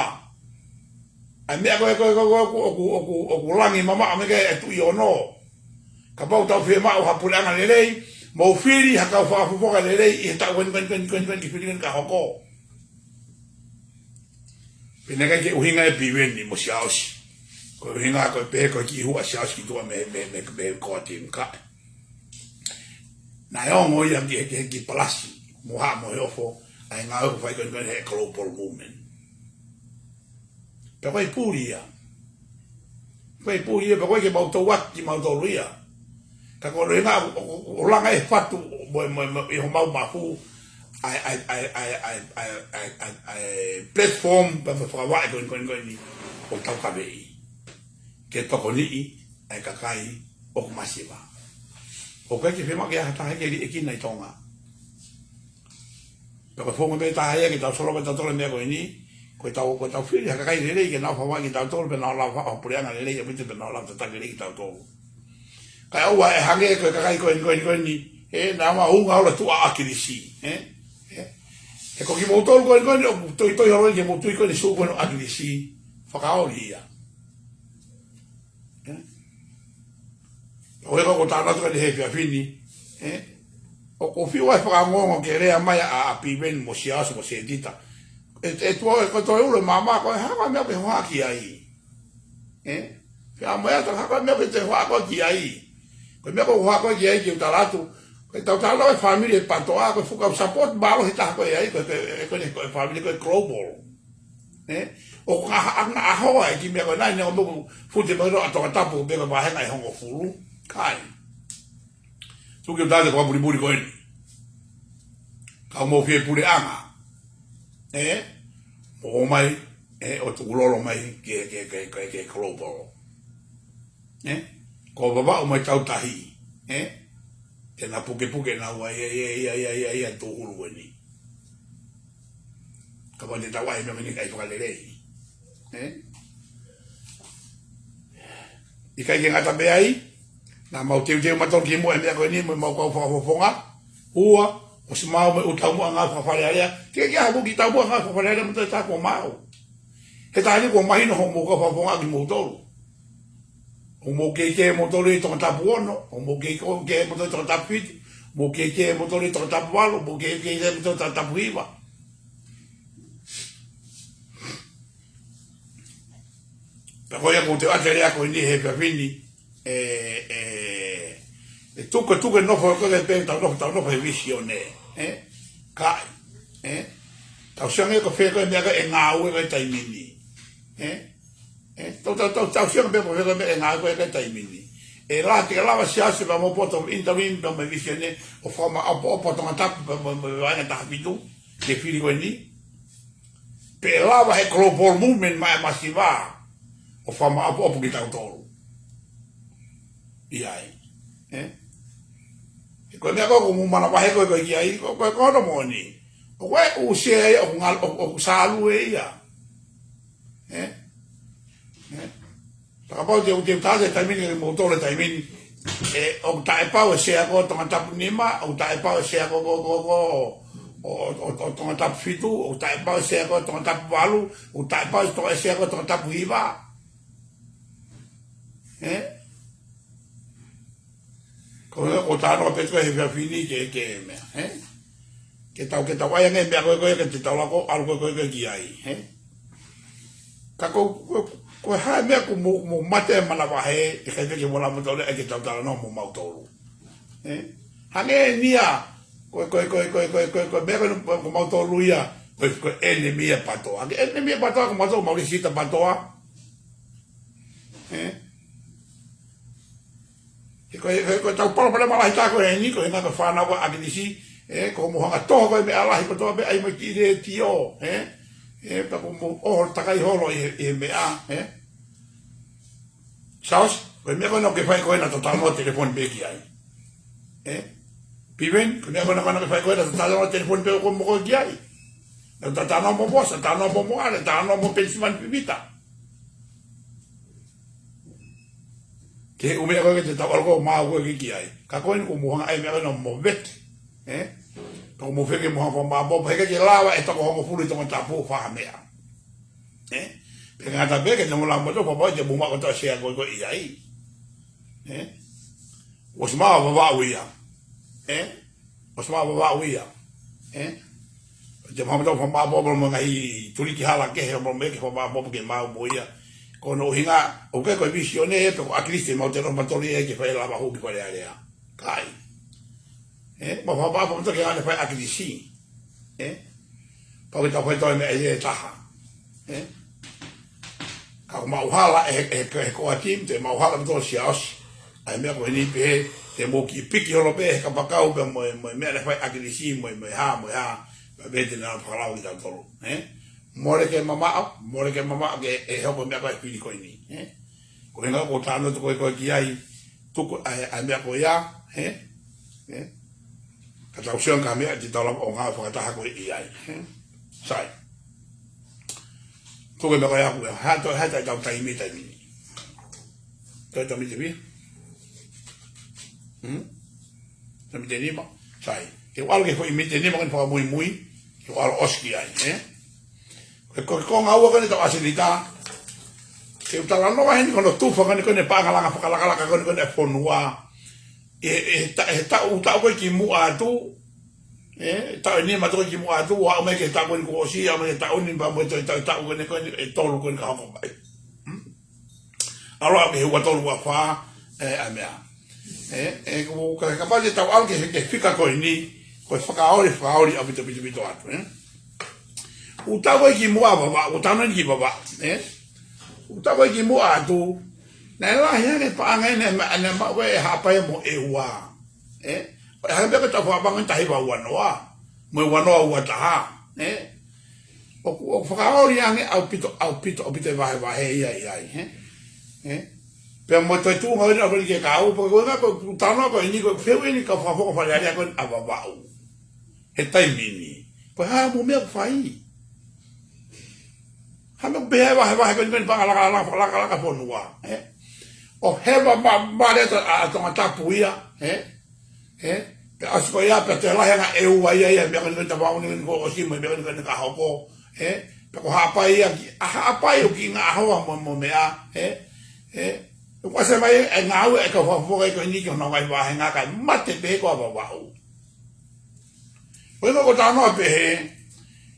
ʻA e meʻa ko ē, ko ē, ko ē, ko ē, ʻoku, ʻoku, ʻoku, ʻoku langi mamaʻo mei he tuʻi ono. Kapau ʻoku tau fiemaʻu ha puleʻanga lelei, mou fili ha kau fakafofonga lelei ʻi he taʻu ko eni, ko eni, ko eni, ko eni, ko eni, ke fili ko eni ka hoko. Pea naʻe ʻikai ke ʻuhinga ʻe Piveni mo Siaosi. Ko e ʻuhinga ko e pē ko e kiʻi hū ʻa Siaosi ki tuʻa mei, mei, mei, mei he koati kae. Naʻe ongo ia ki he, ki he, ki he palasi, mo ha, mo e ofo, ʻa e ngāue ʻoku fai ko eni ko eni he global movement. Pea ko e puli ia. Ko e puli ia, pea ko e ke mau tau atu kimautolu ia. Ka ko e ʻuhinga ʻo, ʻo, ʻo langa e fatu, mo, mo, mo, ʻi homau mafu, ʻa e, ʻa e platform, pea mo e fakavaʻe ko eni, ko eni, ko eni, ʻoku tau kaveʻi. Ke tokoniʻi ʻa e kakai ʻoku masiva. ʻOku ʻikai ke fiemaʻu ke ʻi ai ha taha ke liʻekina ʻi Tonga. Pea ko e founga pē taha ia ke tau solova tautolu e meʻa ko eni, ko ʻetau, ko ʻetau fili ha kakai lelei ke nau fakavaʻe kitautolu, pea nau lava fakapuleʻanga lelei, ʻaupito pea nau lava tataki lelei kitautolu. Kae ʻoua ʻe hangē ko e kakai ko eni, ko eni, ko eni, ʻe, naʻa mau unga ʻo tuʻu ʻa ʻAkilisi, ʻe? ʻE? He ko kimoutolu ko eni, ko eni, ʻoku toitoi holo eni ke mou tui ko eni sū ko eni ʻo ʻAkilisi, fakaoli ia. ʻE? ʻO e ko ko tānaki ko eni he efiafi ni, ʻe? ʻOku ou fiu ai fakangongo ke lea mai ʻa, ʻa Piveni mo Siaosi mo Setita. ʻE, ʻe tuʻu ʻe ko e toe ʻulu e maama ko e hā ko e meʻa ʻoku ke hohaʻa ki ai. ʻE? Pea mo e ata hā ko e meʻa ʻoku ke toe hohaʻa koe ki ai. Ko e meʻa ʻoku ou hohaʻa koe ki ai ke u tala atu. Ko ʻetau talanoa e fāmili e PATOA, ko e fuʻu kau support mālohi taha ko ē ai, ko e, ko e, ko e, ko e fāmili ko e global. ʻE? ʻOku ngaahi ʻaho ʻa e kiʻi meʻa ko ena, neongo ʻoku fute mai loa ʻa Tongatapu, pea ko e vāhenga ʻe hongofulu. Kai. Tuku ke u tala atu e fakamulimuli ko eni. Ka mou fie puleʻanga. ʻE? Mou ō mai, ʻe, ʻo tukulolo mai ki he, ki he, ki he, ki he, ki he global. ʻE? Ko Vavaʻu mo e Tautahi. ʻE? Te na pukepuke naua ia, ia, ia, tūhulu ko eni. Kapau te tau ʻai e meʻa ko eni kae fakalelei. ʻE? ʻIkai ke ngata pē ai, Naʻa mau teuteu mautolu ki muʻa he meʻa ko eni mo ʻemau kau fakafofonga. Ua, ʻosi maau mo e ʻū taumuʻa ngāue faka-Fale Alea. Ke ke haʻu ki he taumuʻa ngāue faka-Fale Alea mo e taha kuo maau. He taimi ni kuo mahino hoʻomou kau fakafofonga kimoutolu. ʻOku mou kehekehe moutolu ʻi Tongatapu ono, ʻoku mou kehekehe moutolu ʻi Tongatapu fitu, mou kehekehe moutolu ʻi Tongatapu valu, mou kehekehe moutolu ʻi Tongatapu hiva. Pea ko ia ʻoku ou ʻoatu e lea ko eni he efiafi ni, ʻe, ʻe, ʻe tuku, tuku e nofo ko ē pē tau nofo, tau nofo he vīsone, ē? Ka, ē? Tau sio ange ko fē ko e meʻa ko ē ʻe ngāue ko ē he taimi ni, ē? Ē? Tau, tau, tau, tau sio ange pē ko fē ko e meʻa ʻe ngāue ko ē he taimi ni. ʻE lava, te ke lava Siaosi pea mo e Board of Interim pea mo e vīsone ʻo fakamaʻopoʻopo Tongatapu pea mo, mo e vaʻinga taha fitu, ke fili ko eni. Pe ʻe lava he global movement maʻa e masiva ʻo fakamaʻopoʻopo kitautolu. ʻI ai. Ē? He ko e meʻa ko ē ʻoku mou manavahē ko ē ko ē ki ai, ko, ko, ko hono moʻoni. ʻOku ʻi ai e ʻū sea ia, ʻoku ngal-, ʻoku, ʻoku sālue ia. Ē? Ē? Fakapapau te u, te u tala he taimi ni kimoutolu he taimi ni. ʻE, ʻoku taʻepau e sea ko ē Tongatapu nima, ʻoku taʻepau e sea ko, ko, ko, ko, ʻo, ʻo, ʻo, ʻo Tongatapu fitu, ʻoku taʻepau e sea ko ē Tongatapu valu, ʻoku taʻepau e to-, e sea ko ē Tongatapu hiva. Ē? Ko e, ko e talanoa pē ko ē he efiafi ni ke, ke meʻa, ē? Ke tau, ke tau ʻai ange e meʻa ko ē, ko ē, ke te tau lava ʻo ʻalu ko ē, ko ē, ko ē ki ai, ē? Ka ko, ko, ko e hā e meʻa ʻoku mou, mou mate manavahē, ʻe ʻikai pē ke mou lava moutolu ʻo ʻai ke tau talanoa mo mautolu. Ē? Hangē ni ia, ko, ko, ko e meʻa ko ē ko, ko mautolu ia, ko, ko e enemy ʻa PATOA. Ko e enemy ʻa PATOA, ko mautolu mau lisita PATOA. Ē? He ko e, he ko e tau palopalema lahi tā ko eni, ko e ngaahi fānau ʻa ʻAkilisi, ē, ko hoʻomou hanga ʻo toho ko ē meʻa lahi kotoa pē ʻai mai ki he letiō, ē, ē, pea ko hoʻomou ʻoho takai holo ʻi he, ʻi he meʻa, ē. Siaosi, ko e meʻa ko ena ʻoku ke fai ko ena, tau talanoa telefoni pē ki ai. Ē? Piveni, ko e meʻa ko ena ʻoku ke fai ko ena, tau talanoa telefoni pē ko ē mo koe ki ai. Tau talanoa mo Bosa, talanoa mo Moale, talanoa mo Penisimani Pivita. Ke ʻume ko ē ke te tau ʻalu ko ē ʻo maau ko ē ki ai. Ka ko eni ʻoku mou hanga ʻai meʻa ko ena ʻo mou vete. Ē? Ka ʻoku mou feinga ke mou hanga ʻo maau, pea ʻikai ke lava e toko hongofulu ʻi Tongatapu ʻo fai ha meʻa. Ē? Pea ngata pē ke te mou lava moutolu ʻo fai te mou maʻu kotoa e sea ko ē ko ē ʻi ai. Ē? ʻOsi maʻu Vavaʻu ia. Ē? ʻOsi maʻu Vavaʻu ia. Ē? Te mou hanga ʻo fakamaʻopoʻopo mo e ngaahi tuliki hala kehe mo e meʻa ke fakamaʻopoʻopo ke maʻu mo ia. Ko hono ʻuhinga, ʻoku ʻikai ko e vīsone ē, pe ko ʻAkilisi te mau te nofo mautolu ia ke fai lava hū ki Fale Alea. ʻIkai. Ē? Mau fakamaʻopoʻopo ke ʻalu ʻo fai ʻAkilisi. Ē? Pau ke tau fai toe meʻa ʻe taha. Ē? Ka ʻoku maʻu hala ʻe he, ʻe he, ʻe he core team, te maʻu hala mo Siaosi. ʻA e meʻa ko eni pē, te mou kiʻi piki holo pē he kapakau pē mo e, mo e meʻa naʻe fai ʻe ʻAkilisi, mo e, mo e hā, mo e hā, pea pehē te nau fakalava kitautolu, ē? Mole ke mamaʻo, mole ke mamaʻo ke, ʻe hoko e meʻa ko ē fili ko eni, ē? Ko e ʻuhinga ʻoku ou talanoa atu ko ē ko ē ki ai, tuku ʻa e, ʻa e meʻa ko ia, ē? Ē? Ka tau sio ange ki ha meʻa te tau lava ʻo ngāue fakataha ko ē ʻi ai, ē? Sai. Tuku e meʻa ko ia ʻoku, hā toe, hā toe tau taimi, taimi ni. Toe tau miniti ʻe fiha? Hmm? Tau miniti ʻe nima. Sai. Ke u ʻalu ki he foʻi miniti ʻe nima ko eni fakamuimui. Ke u ʻalu ʻo ʻosi ki ai, ē? Ko e, ko e konga ua ko eni ʻetau ʻasenita. Ke u talanoa heni ko hono tufa ko eni ko eni paʻanga langa fakalakalaka ko eni ko eni e fonua. ʻI he, ʻi he ta-, he taʻu, taʻu ko ē kimuʻa atu. Ē, taʻu ʻe nima atu ko ē kimuʻa atu, ʻo aʻu mai ki he taʻu ko eni kuo ʻosi, aʻu mai ki he taʻu ni pea mo e toe taʻu, taʻu ko eni ko eni ʻe tolu ko eni ka hoko mai. Hmm? ʻAlu ʻo aʻu ki he ua tolu ua fā, ē, ʻa e meʻa. Ē, ē, ʻoku, ka, kapau te tau ʻalu ki he, ki he fika ko eni, ko e fakaoli, fakaoli ʻaupito, pito, pito atu, ē. ʻUtau ko ē kimuʻa Vavaʻu, ʻuta nani ki Vavaʻu, ē. ʻUtau ko ē kimuʻa atu, naʻe lahi ange paʻanga ʻene ma-, ʻene maʻu ʻe Haʻapai mo ʻEua, ē. ʻO hangē pē ko ʻetau fakapaʻanga ʻi he taha hiva ua noa, mo e ua noa ua taha, ē. ʻOku, ʻoku fakaoli ange ʻaupito, ʻaupito, ʻaupito e vahevahe ia ʻi ai, ē. Ē. Pea mo e toe tuʻunga ʻo e ʻaho ni ke kau, pea ko e ʻuhinga ko e talanoa ko eni ko e fehuʻi eni ki he kau fakafofonga Fale Alea ko eni ʻa Vavaʻu. He taimi ni. Ko e hā hoʻomou meʻa ʻoku fai? Hā e meʻa ʻoku pehē ai e vahevahe ko eni ko eni paʻanga laka, laka, laka, laka fonua, ē? ʻo heva ma, ma le ʻa, ʻa Tongatapu ia, ē? Ē? Pea ʻosi ko ia, pea toe lahi ange e ua ia, ia, meʻa ko eni ko e tapa uni ko ʻosi mo e meʻa ko eni ko eni ka hoko, ē? Pea ko Haʻapai ia, ki, ʻa Haʻapai ʻoku kiʻi ngaʻahoa mo, mo meʻa, ē? Ē? ʻOku ʻasi mai e ngāue e kau fakafofonga ko eni ki hono ngaahi vāhenga kae mate pē ko ā Vavaʻu. Ko e ʻuhinga ko e talanoa pehē,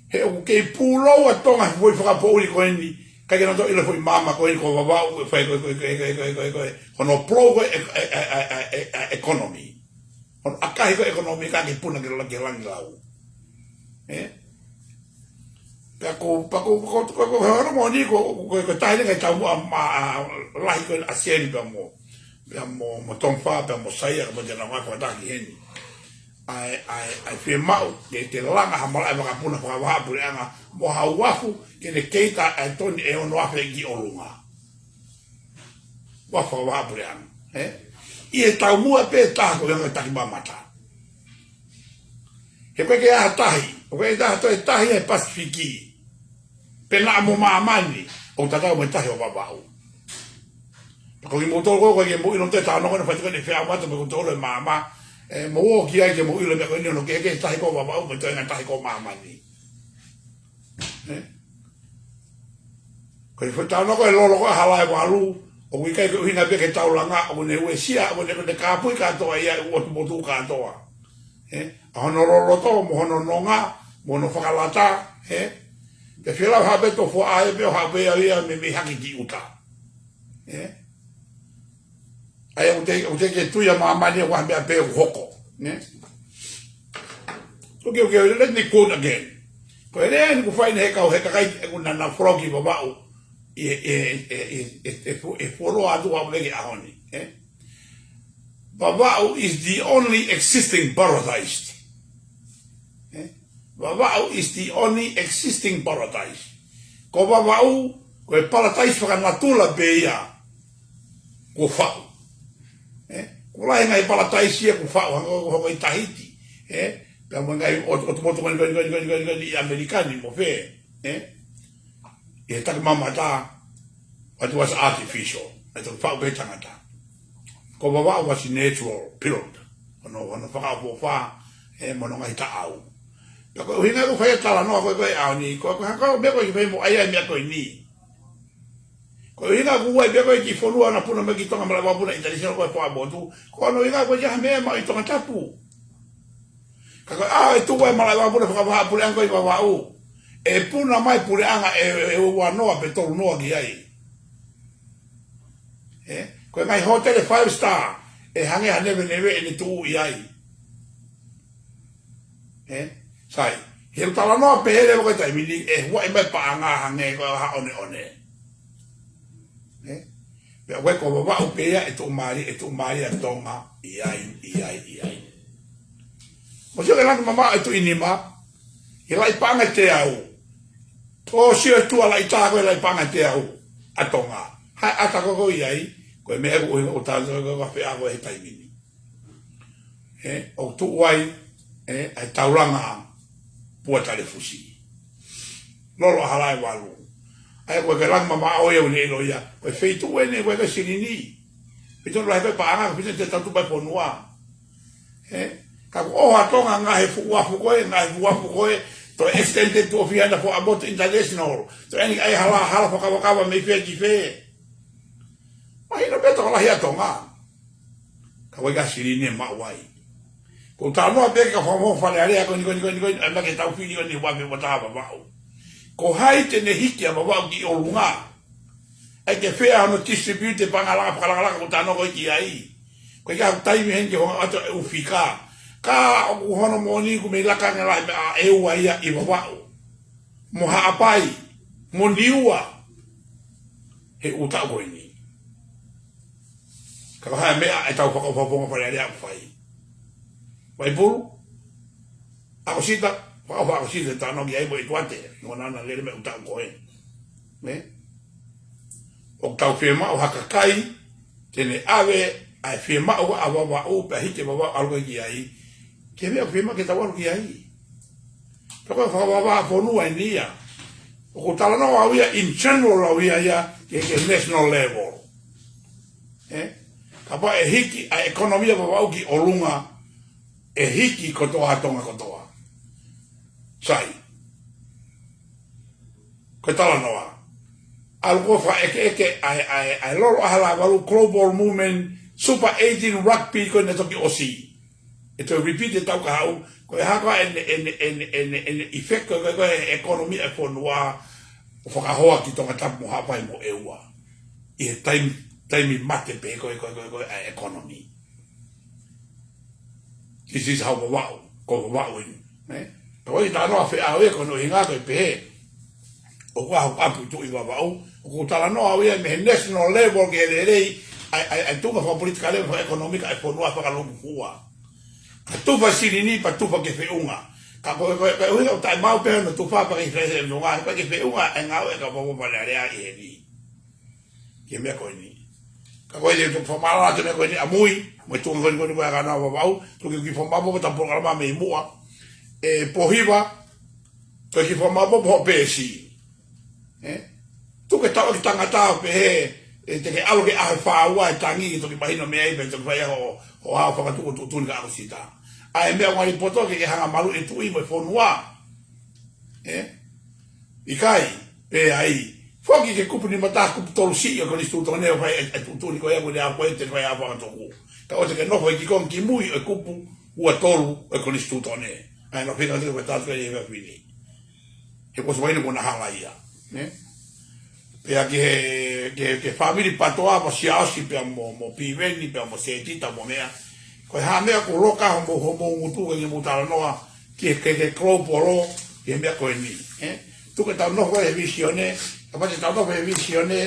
he ʻoku kei pūlou ʻa Tonga he foʻi fakapoʻuli ko eni, ʻikai ke nau toe ʻilo e foʻi maama ko eni ko Vavaʻu, ko e fai ko e, ko e, ko e, hono pūlou ko e, e, e, economy. Hono ʻakahi ko e economy ka ke puna ke la-, ke langilau. Ē? Pea ko, pea ko, ko, ko, ko, ko, hono moʻoni ko, ko, ko e taha eni e ngaahi taumuʻa ma, ʻa, lahi ko ē ʻa Seni pea mo, pea mo, mo Tonga, pea mo Saia, ka mo te nau ngāue fakataha ki heni. ʻA e, ʻa e, ʻa e fiemaʻu ke, ke langa ha malaʻe vakapuna fakavahaʻapuleʻanga mo ha uafu ke ne keita ʻa e toni ʻe ono afe ki ʻolunga. Uafu fakavahaʻapuleʻanga, ē? ʻI he taumuʻa pē taha ko e anga takimamata. He ʻoku ʻikai ke ʻi ai ha tahi, ʻoku ʻikai ke ʻi ai ha toe tahi he Pasifiki. Pe naʻa mo māmani, ʻoku tatau mo e tahi ʻo Vavaʻu. Pea ko kimoutolu ko ē, ʻoku ʻikai ke mou ʻilo ʻe taha ʻoku ne fai atu ko eni e feʻauaki mo kimoutolu e maama, ē, mou ō ki ai ke mou ʻilo e meʻa ko eni hono kehekehe e tahi ko Vavaʻu mo e toenga tahi ko māmani. Ē? Ko e foʻi talanoa ko e lolo ko ē ʻa Halaevalu, ʻoku ʻikai ko e ʻuhinga pē ke tau langa, ʻoku ne uesia, ʻoku ne, ʻoku ne kāpui kātoa ia e ʻū ʻotu motu kātoa. Ē? ʻA hono loloto, mo hono nonga, mo hono fakalata, ē? Pea fie lau ha pē tofu ʻa e pē ʻo ha pē ia ia meimei hake ki ʻuta. Ē? ʻA ia ʻoku te, ʻoku teʻeki ke tui ʻa māmani ʻoku ʻi ai ha meʻa pē ʻoku hoko. Ē? Okay, okay, let me quote again. Ko e lea eni ʻoku fai ʻe he kau, he kakai ʻoku nau, nau folau ki Vavaʻu ʻi he, ʻi he, ʻi he, ʻi he, ʻi he, ʻi he fu-, ʻi he fuoloa atu ʻa e ʻaho ni, ē? Vavaʻu is the only existing paradise. Ē? Vavaʻu is the only existing paradise. Ko Vavaʻu, ko e paradise fakanatula pē ia kuo faʻu. Ē? Kuo lahi e ngaahi paradise ia kuo faʻu, hangē ko e hoko ʻi Tahiti. Ē? Pea mo e ngaahi ʻotu, ʻotu motu ko eni, ko eni, ko eni ʻi ʻAmelika ni mo fē. Ē? ʻI he takimamata, but it was artificial. ʻA e toki faʻu pē ʻe he tangata. Ko Vavaʻu was natural built. Hono, hono fakaʻofoʻofa, ē, mo hono ngaahi taʻau. Pea ko e ʻuhinga ʻoku fai e talanoa ko ē ko ē ʻaho ni, ko, ko, ko, meʻa ko ē ʻoku fai mo ʻai ʻa e meʻa ko eni. Ko e ʻuhinga ʻoku ʻi ai pē ko ē kiʻi fonua naʻe puna mai ki Tonga malaʻe vakapuna international ko e fakamotu. Ko hono ʻuhinga ko e ʻikai ha meʻa maʻu ʻi Tongatapu. Ka ko e ʻaho ʻe tuʻu ai e malaʻe vakapuna fakavahaʻapuleʻanga ko ē ʻi Vavaʻu, ʻe puna mai puleʻanga ʻe, ʻe, ʻe uanoa pe tolunoa ki ai. Ē? Ko e ngaahi hōtele five star, ʻe hangē ha neveneve ʻene tuʻu ʻi ai. Ē? Sai, he ʻoku talanoa pehē leva ko e taimi ni, ʻe huaʻi mai paʻanga hangē ko ha ʻoneʻone. Ē? Pea ʻoku ʻikai ko Vavaʻu pē ia ʻe tuʻumālie, ʻe tuʻumālie ʻa Tonga ʻi ai, ʻi ai, ʻi ai. Mou sio ki he langi mamaʻo ʻa e Tuʻi Nima, he laʻi paʻanga ʻe teau. ʻO sio ki he tuʻa laʻi taha ko e laʻi paʻanga ʻe teau ʻa Tonga. Haʻu ʻa Tonga ko ē ʻi ai, ko e meʻa ko ē ʻoku ou talanoa ko ē ko e feʻauaki he taimi ni. Ē, ʻoku tuʻu ai, ē, ʻa e taulanga Pua Talefusi. Lolo ʻa Halaevalu. ʻA ia ko e langi mamaʻo ia ʻoku ne ʻilo ia. Ko e feituʻu eni, ko e silini. Feituʻu lahi ko ē paʻanga, ko e feituʻu te tau tuʻu ai e fonua. Ē? Ka kuo ʻoho ʻa Tonga ngaahi fuʻu uafu ko ē, ngaahi fuʻu uafu ko ē, toe extended to three hundred foot above international. Toe ʻai e hala, hala fakavakava mei fē ki fē. Mahino pē tokolahi ʻa Tonga. Ka ʻoku ʻikai ha silini ʻe maʻu ai. ʻOku ou talanoa pē ki he kau fakafofonga Fale Alea ko eni, ko eni, ko eni, ko eni, ʻai mai ke tau fili ko eni ʻi he uafe ua taha Vavaʻu. Ko hai te ne hiki ʻa Vavaʻu ki ʻolunga? ʻAi ke fea hono distribute e paʻanga langa fakalāngilangi ʻoku ou talanoa ko ē ki ai. ʻOku ʻikai ha taimi heni ke hanga ʻo ʻoatu e ʻū fika. Ka ʻoku hono moʻoni ʻoku mei laka ange lahi meʻa ʻe ua ia ʻi Vavaʻu, mo Haʻapai, mo Niua, he ʻū taʻu ko eni. Ka ko e hā e meʻa ʻetau fakaʻofoʻofa Fale Alea ʻoku fai? Vaipulu? ʻAkosita, fakaʻofoʻofa ʻAkosita, talanoa ki ai mo ʻEtuate, no nana lele mei he ʻū taʻu ko ē. Nē? ʻOku tau fiemaʻu ha kakai te ne ʻave ʻa e fiemaʻu ʻa Vavaʻu, pea hiki ʻa Vavaʻu ʻalu ki ai, ki he meʻa ʻoku fiemaʻu ke tau ʻalu ki ai. Pea ko e fakavavā fonua eni ia. ʻOku ou talanoa au ia in general au ia ia ki he, ki he national level. Ē? Kapau ʻe hiki ʻa e ʻekonōmika ʻa Vavaʻu ki ʻolunga, ʻe hiki kotoa ʻa Tonga kotoa. Sai. Ko e talanoa. ʻAlu ʻo fakaʻekeʻeke ʻa e, ʻa e, ʻa e lolo ʻaho ʻa Lāvalu, global movement, Super eighteen rugby ko ē naʻe toki ʻosi. ʻE toe repeat ʻe tau ka haʻu, ko e hā koā ʻene, ʻene, ʻene, ʻene, ʻene effect ko ē, ko ē, ko ē ʻekonōmika ʻa e fonua, ʻo fakahoa ki Tongatapu mo Haʻapai mo ʻEua. ʻI he taimi, taimi mate pē ko ē, ko ē, ko ē, ko ē, ʻa e economy. This is how Vavaʻu, ko Vavaʻu eni, ne? Ka ʻoku ʻikai ke talanoa feʻao ia ko hono ʻuhinga ko e pehē. ʻOku ʻaho ʻapu tuʻi Vavaʻu, ʻoku talanoa au ia mei he national level ke lelei, ʻa e, ʻa e, ʻa e tuʻunga fakapolitika level fakaʻekonōmika ʻa e fonua fakalūkufua. Ka tufa silini pea tufa ki he feʻunga. Ka ko e, ko e, ko e ʻuhinga ʻoku taʻemaau pē hono tufa pea ke fese e feʻunga, pea ke feʻunga e ngāue ʻa e kau Fale Alea ʻi heni. Ki he meʻa ko eni. Ka ko e lea ʻoku fakamālō atu meʻa ko eni ʻamui, mo e tuʻunga ko eni ko eni ko e ʻakana Vavaʻu, tuku ke kiʻi fakamaʻopoʻopo ʻetau polokalama mei muʻa. ʻE Pōhiva, ko e kiʻi fakamaʻopoʻopo hoʻo peesi. Ē? Tuku ke tau ʻaki tangata ʻo pehē, ʻe te ke ʻalu ki he ʻaho ʻe fā ua ʻe tangi, ke toki mahino mei ai, pea toki fai ho, ho ʻaho fakatuʻutuʻuni ka ʻalu sita. ʻA e meʻa ʻoku ngali poto ke ke hanga malu e tuʻi mo e fonua. Ē? ʻIkai, pea ai. Foki ki he kupu nima taha kupu tolu siʻi ʻo e konisitūtone ʻo fai e, e tuʻutuʻuni ko ia ko e lea ko ē te fai ʻa fakatuku. Ka ʻoua te ke nofo ʻi he kiʻi konga kimui ʻo e kupu ua tolu ʻo e konisitūtone. ʻA ia naʻe fika atu ko e tatu e ia fini. He kuo ʻosi vaine kuo na hala ia. Ne? Pea ki he, ki he, ki he fāmili PATOA mo Siaosi pea mo, mo Piveni pea mo Setita mo meʻa. Ko e hā meʻa ʻoku loka homou, homou ngutu ke mou talanoa ki he, ki he, ki he global, ki he meʻa ko eni, ē? Tuku ke tau nofo he vīsone, kapau te tau nofo he vīsone,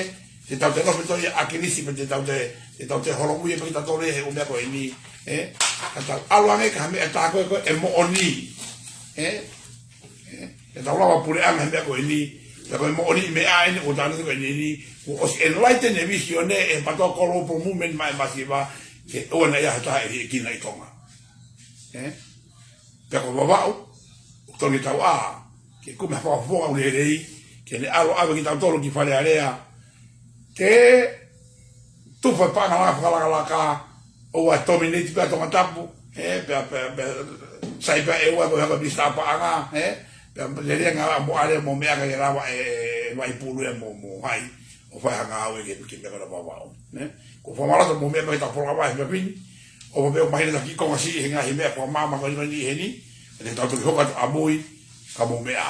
te tau toe nofo ʻi he ʻakilisi, pea te tau toe, te tau toe holomui pē kitautolu he ʻū meʻa ko eni, ē? Ka tau ʻalu ange ki ha meʻa tā ko ē ko e moʻoni, ē? Ē? Ke tau lava puleʻanga he meʻa ko eni, pea ko e moʻoni meʻa eni, ʻo tānaki ko eni eni, kuo ʻosi enlighten e vīsone, ʻe he PATOA Global Movement maʻa e masiva, ke ʻoua naʻa ʻi ai ha taha ʻe liʻekina ʻi Tonga. Ē? Pea ko Vavaʻu, ʻoku totonu ke tau ʻā, ke kumi ha fakafofonga ʻoku lelei, ke ne ʻalu ʻo ʻave kitautolu ki Fale Alea, ke tufa e paʻanga langa fakalakalaka, ʻoua ʻe dominate pē ʻa Tongatapu, ē, pea, pea, pea, sai pē ʻEua ko e hako minisitā paʻanga, ē, pea lelei ngāue ʻa Moʻale mo meʻa ka ke lava e, e Vaipulu ia mo, mo hai, ʻo fai ha ngāue ke, ke meʻa ko ena Vavaʻu, ē. Ko e fakamālō atu mo e meʻa mai ʻetau polokalama he efiafi ni, ʻofa pē ʻoku mahino ʻetau kiʻi konga siʻi he ngaahi meʻa fakamaama ko eni ko eni heni, ʻe te tau toki hoko atu ʻamui, ka mou meʻa.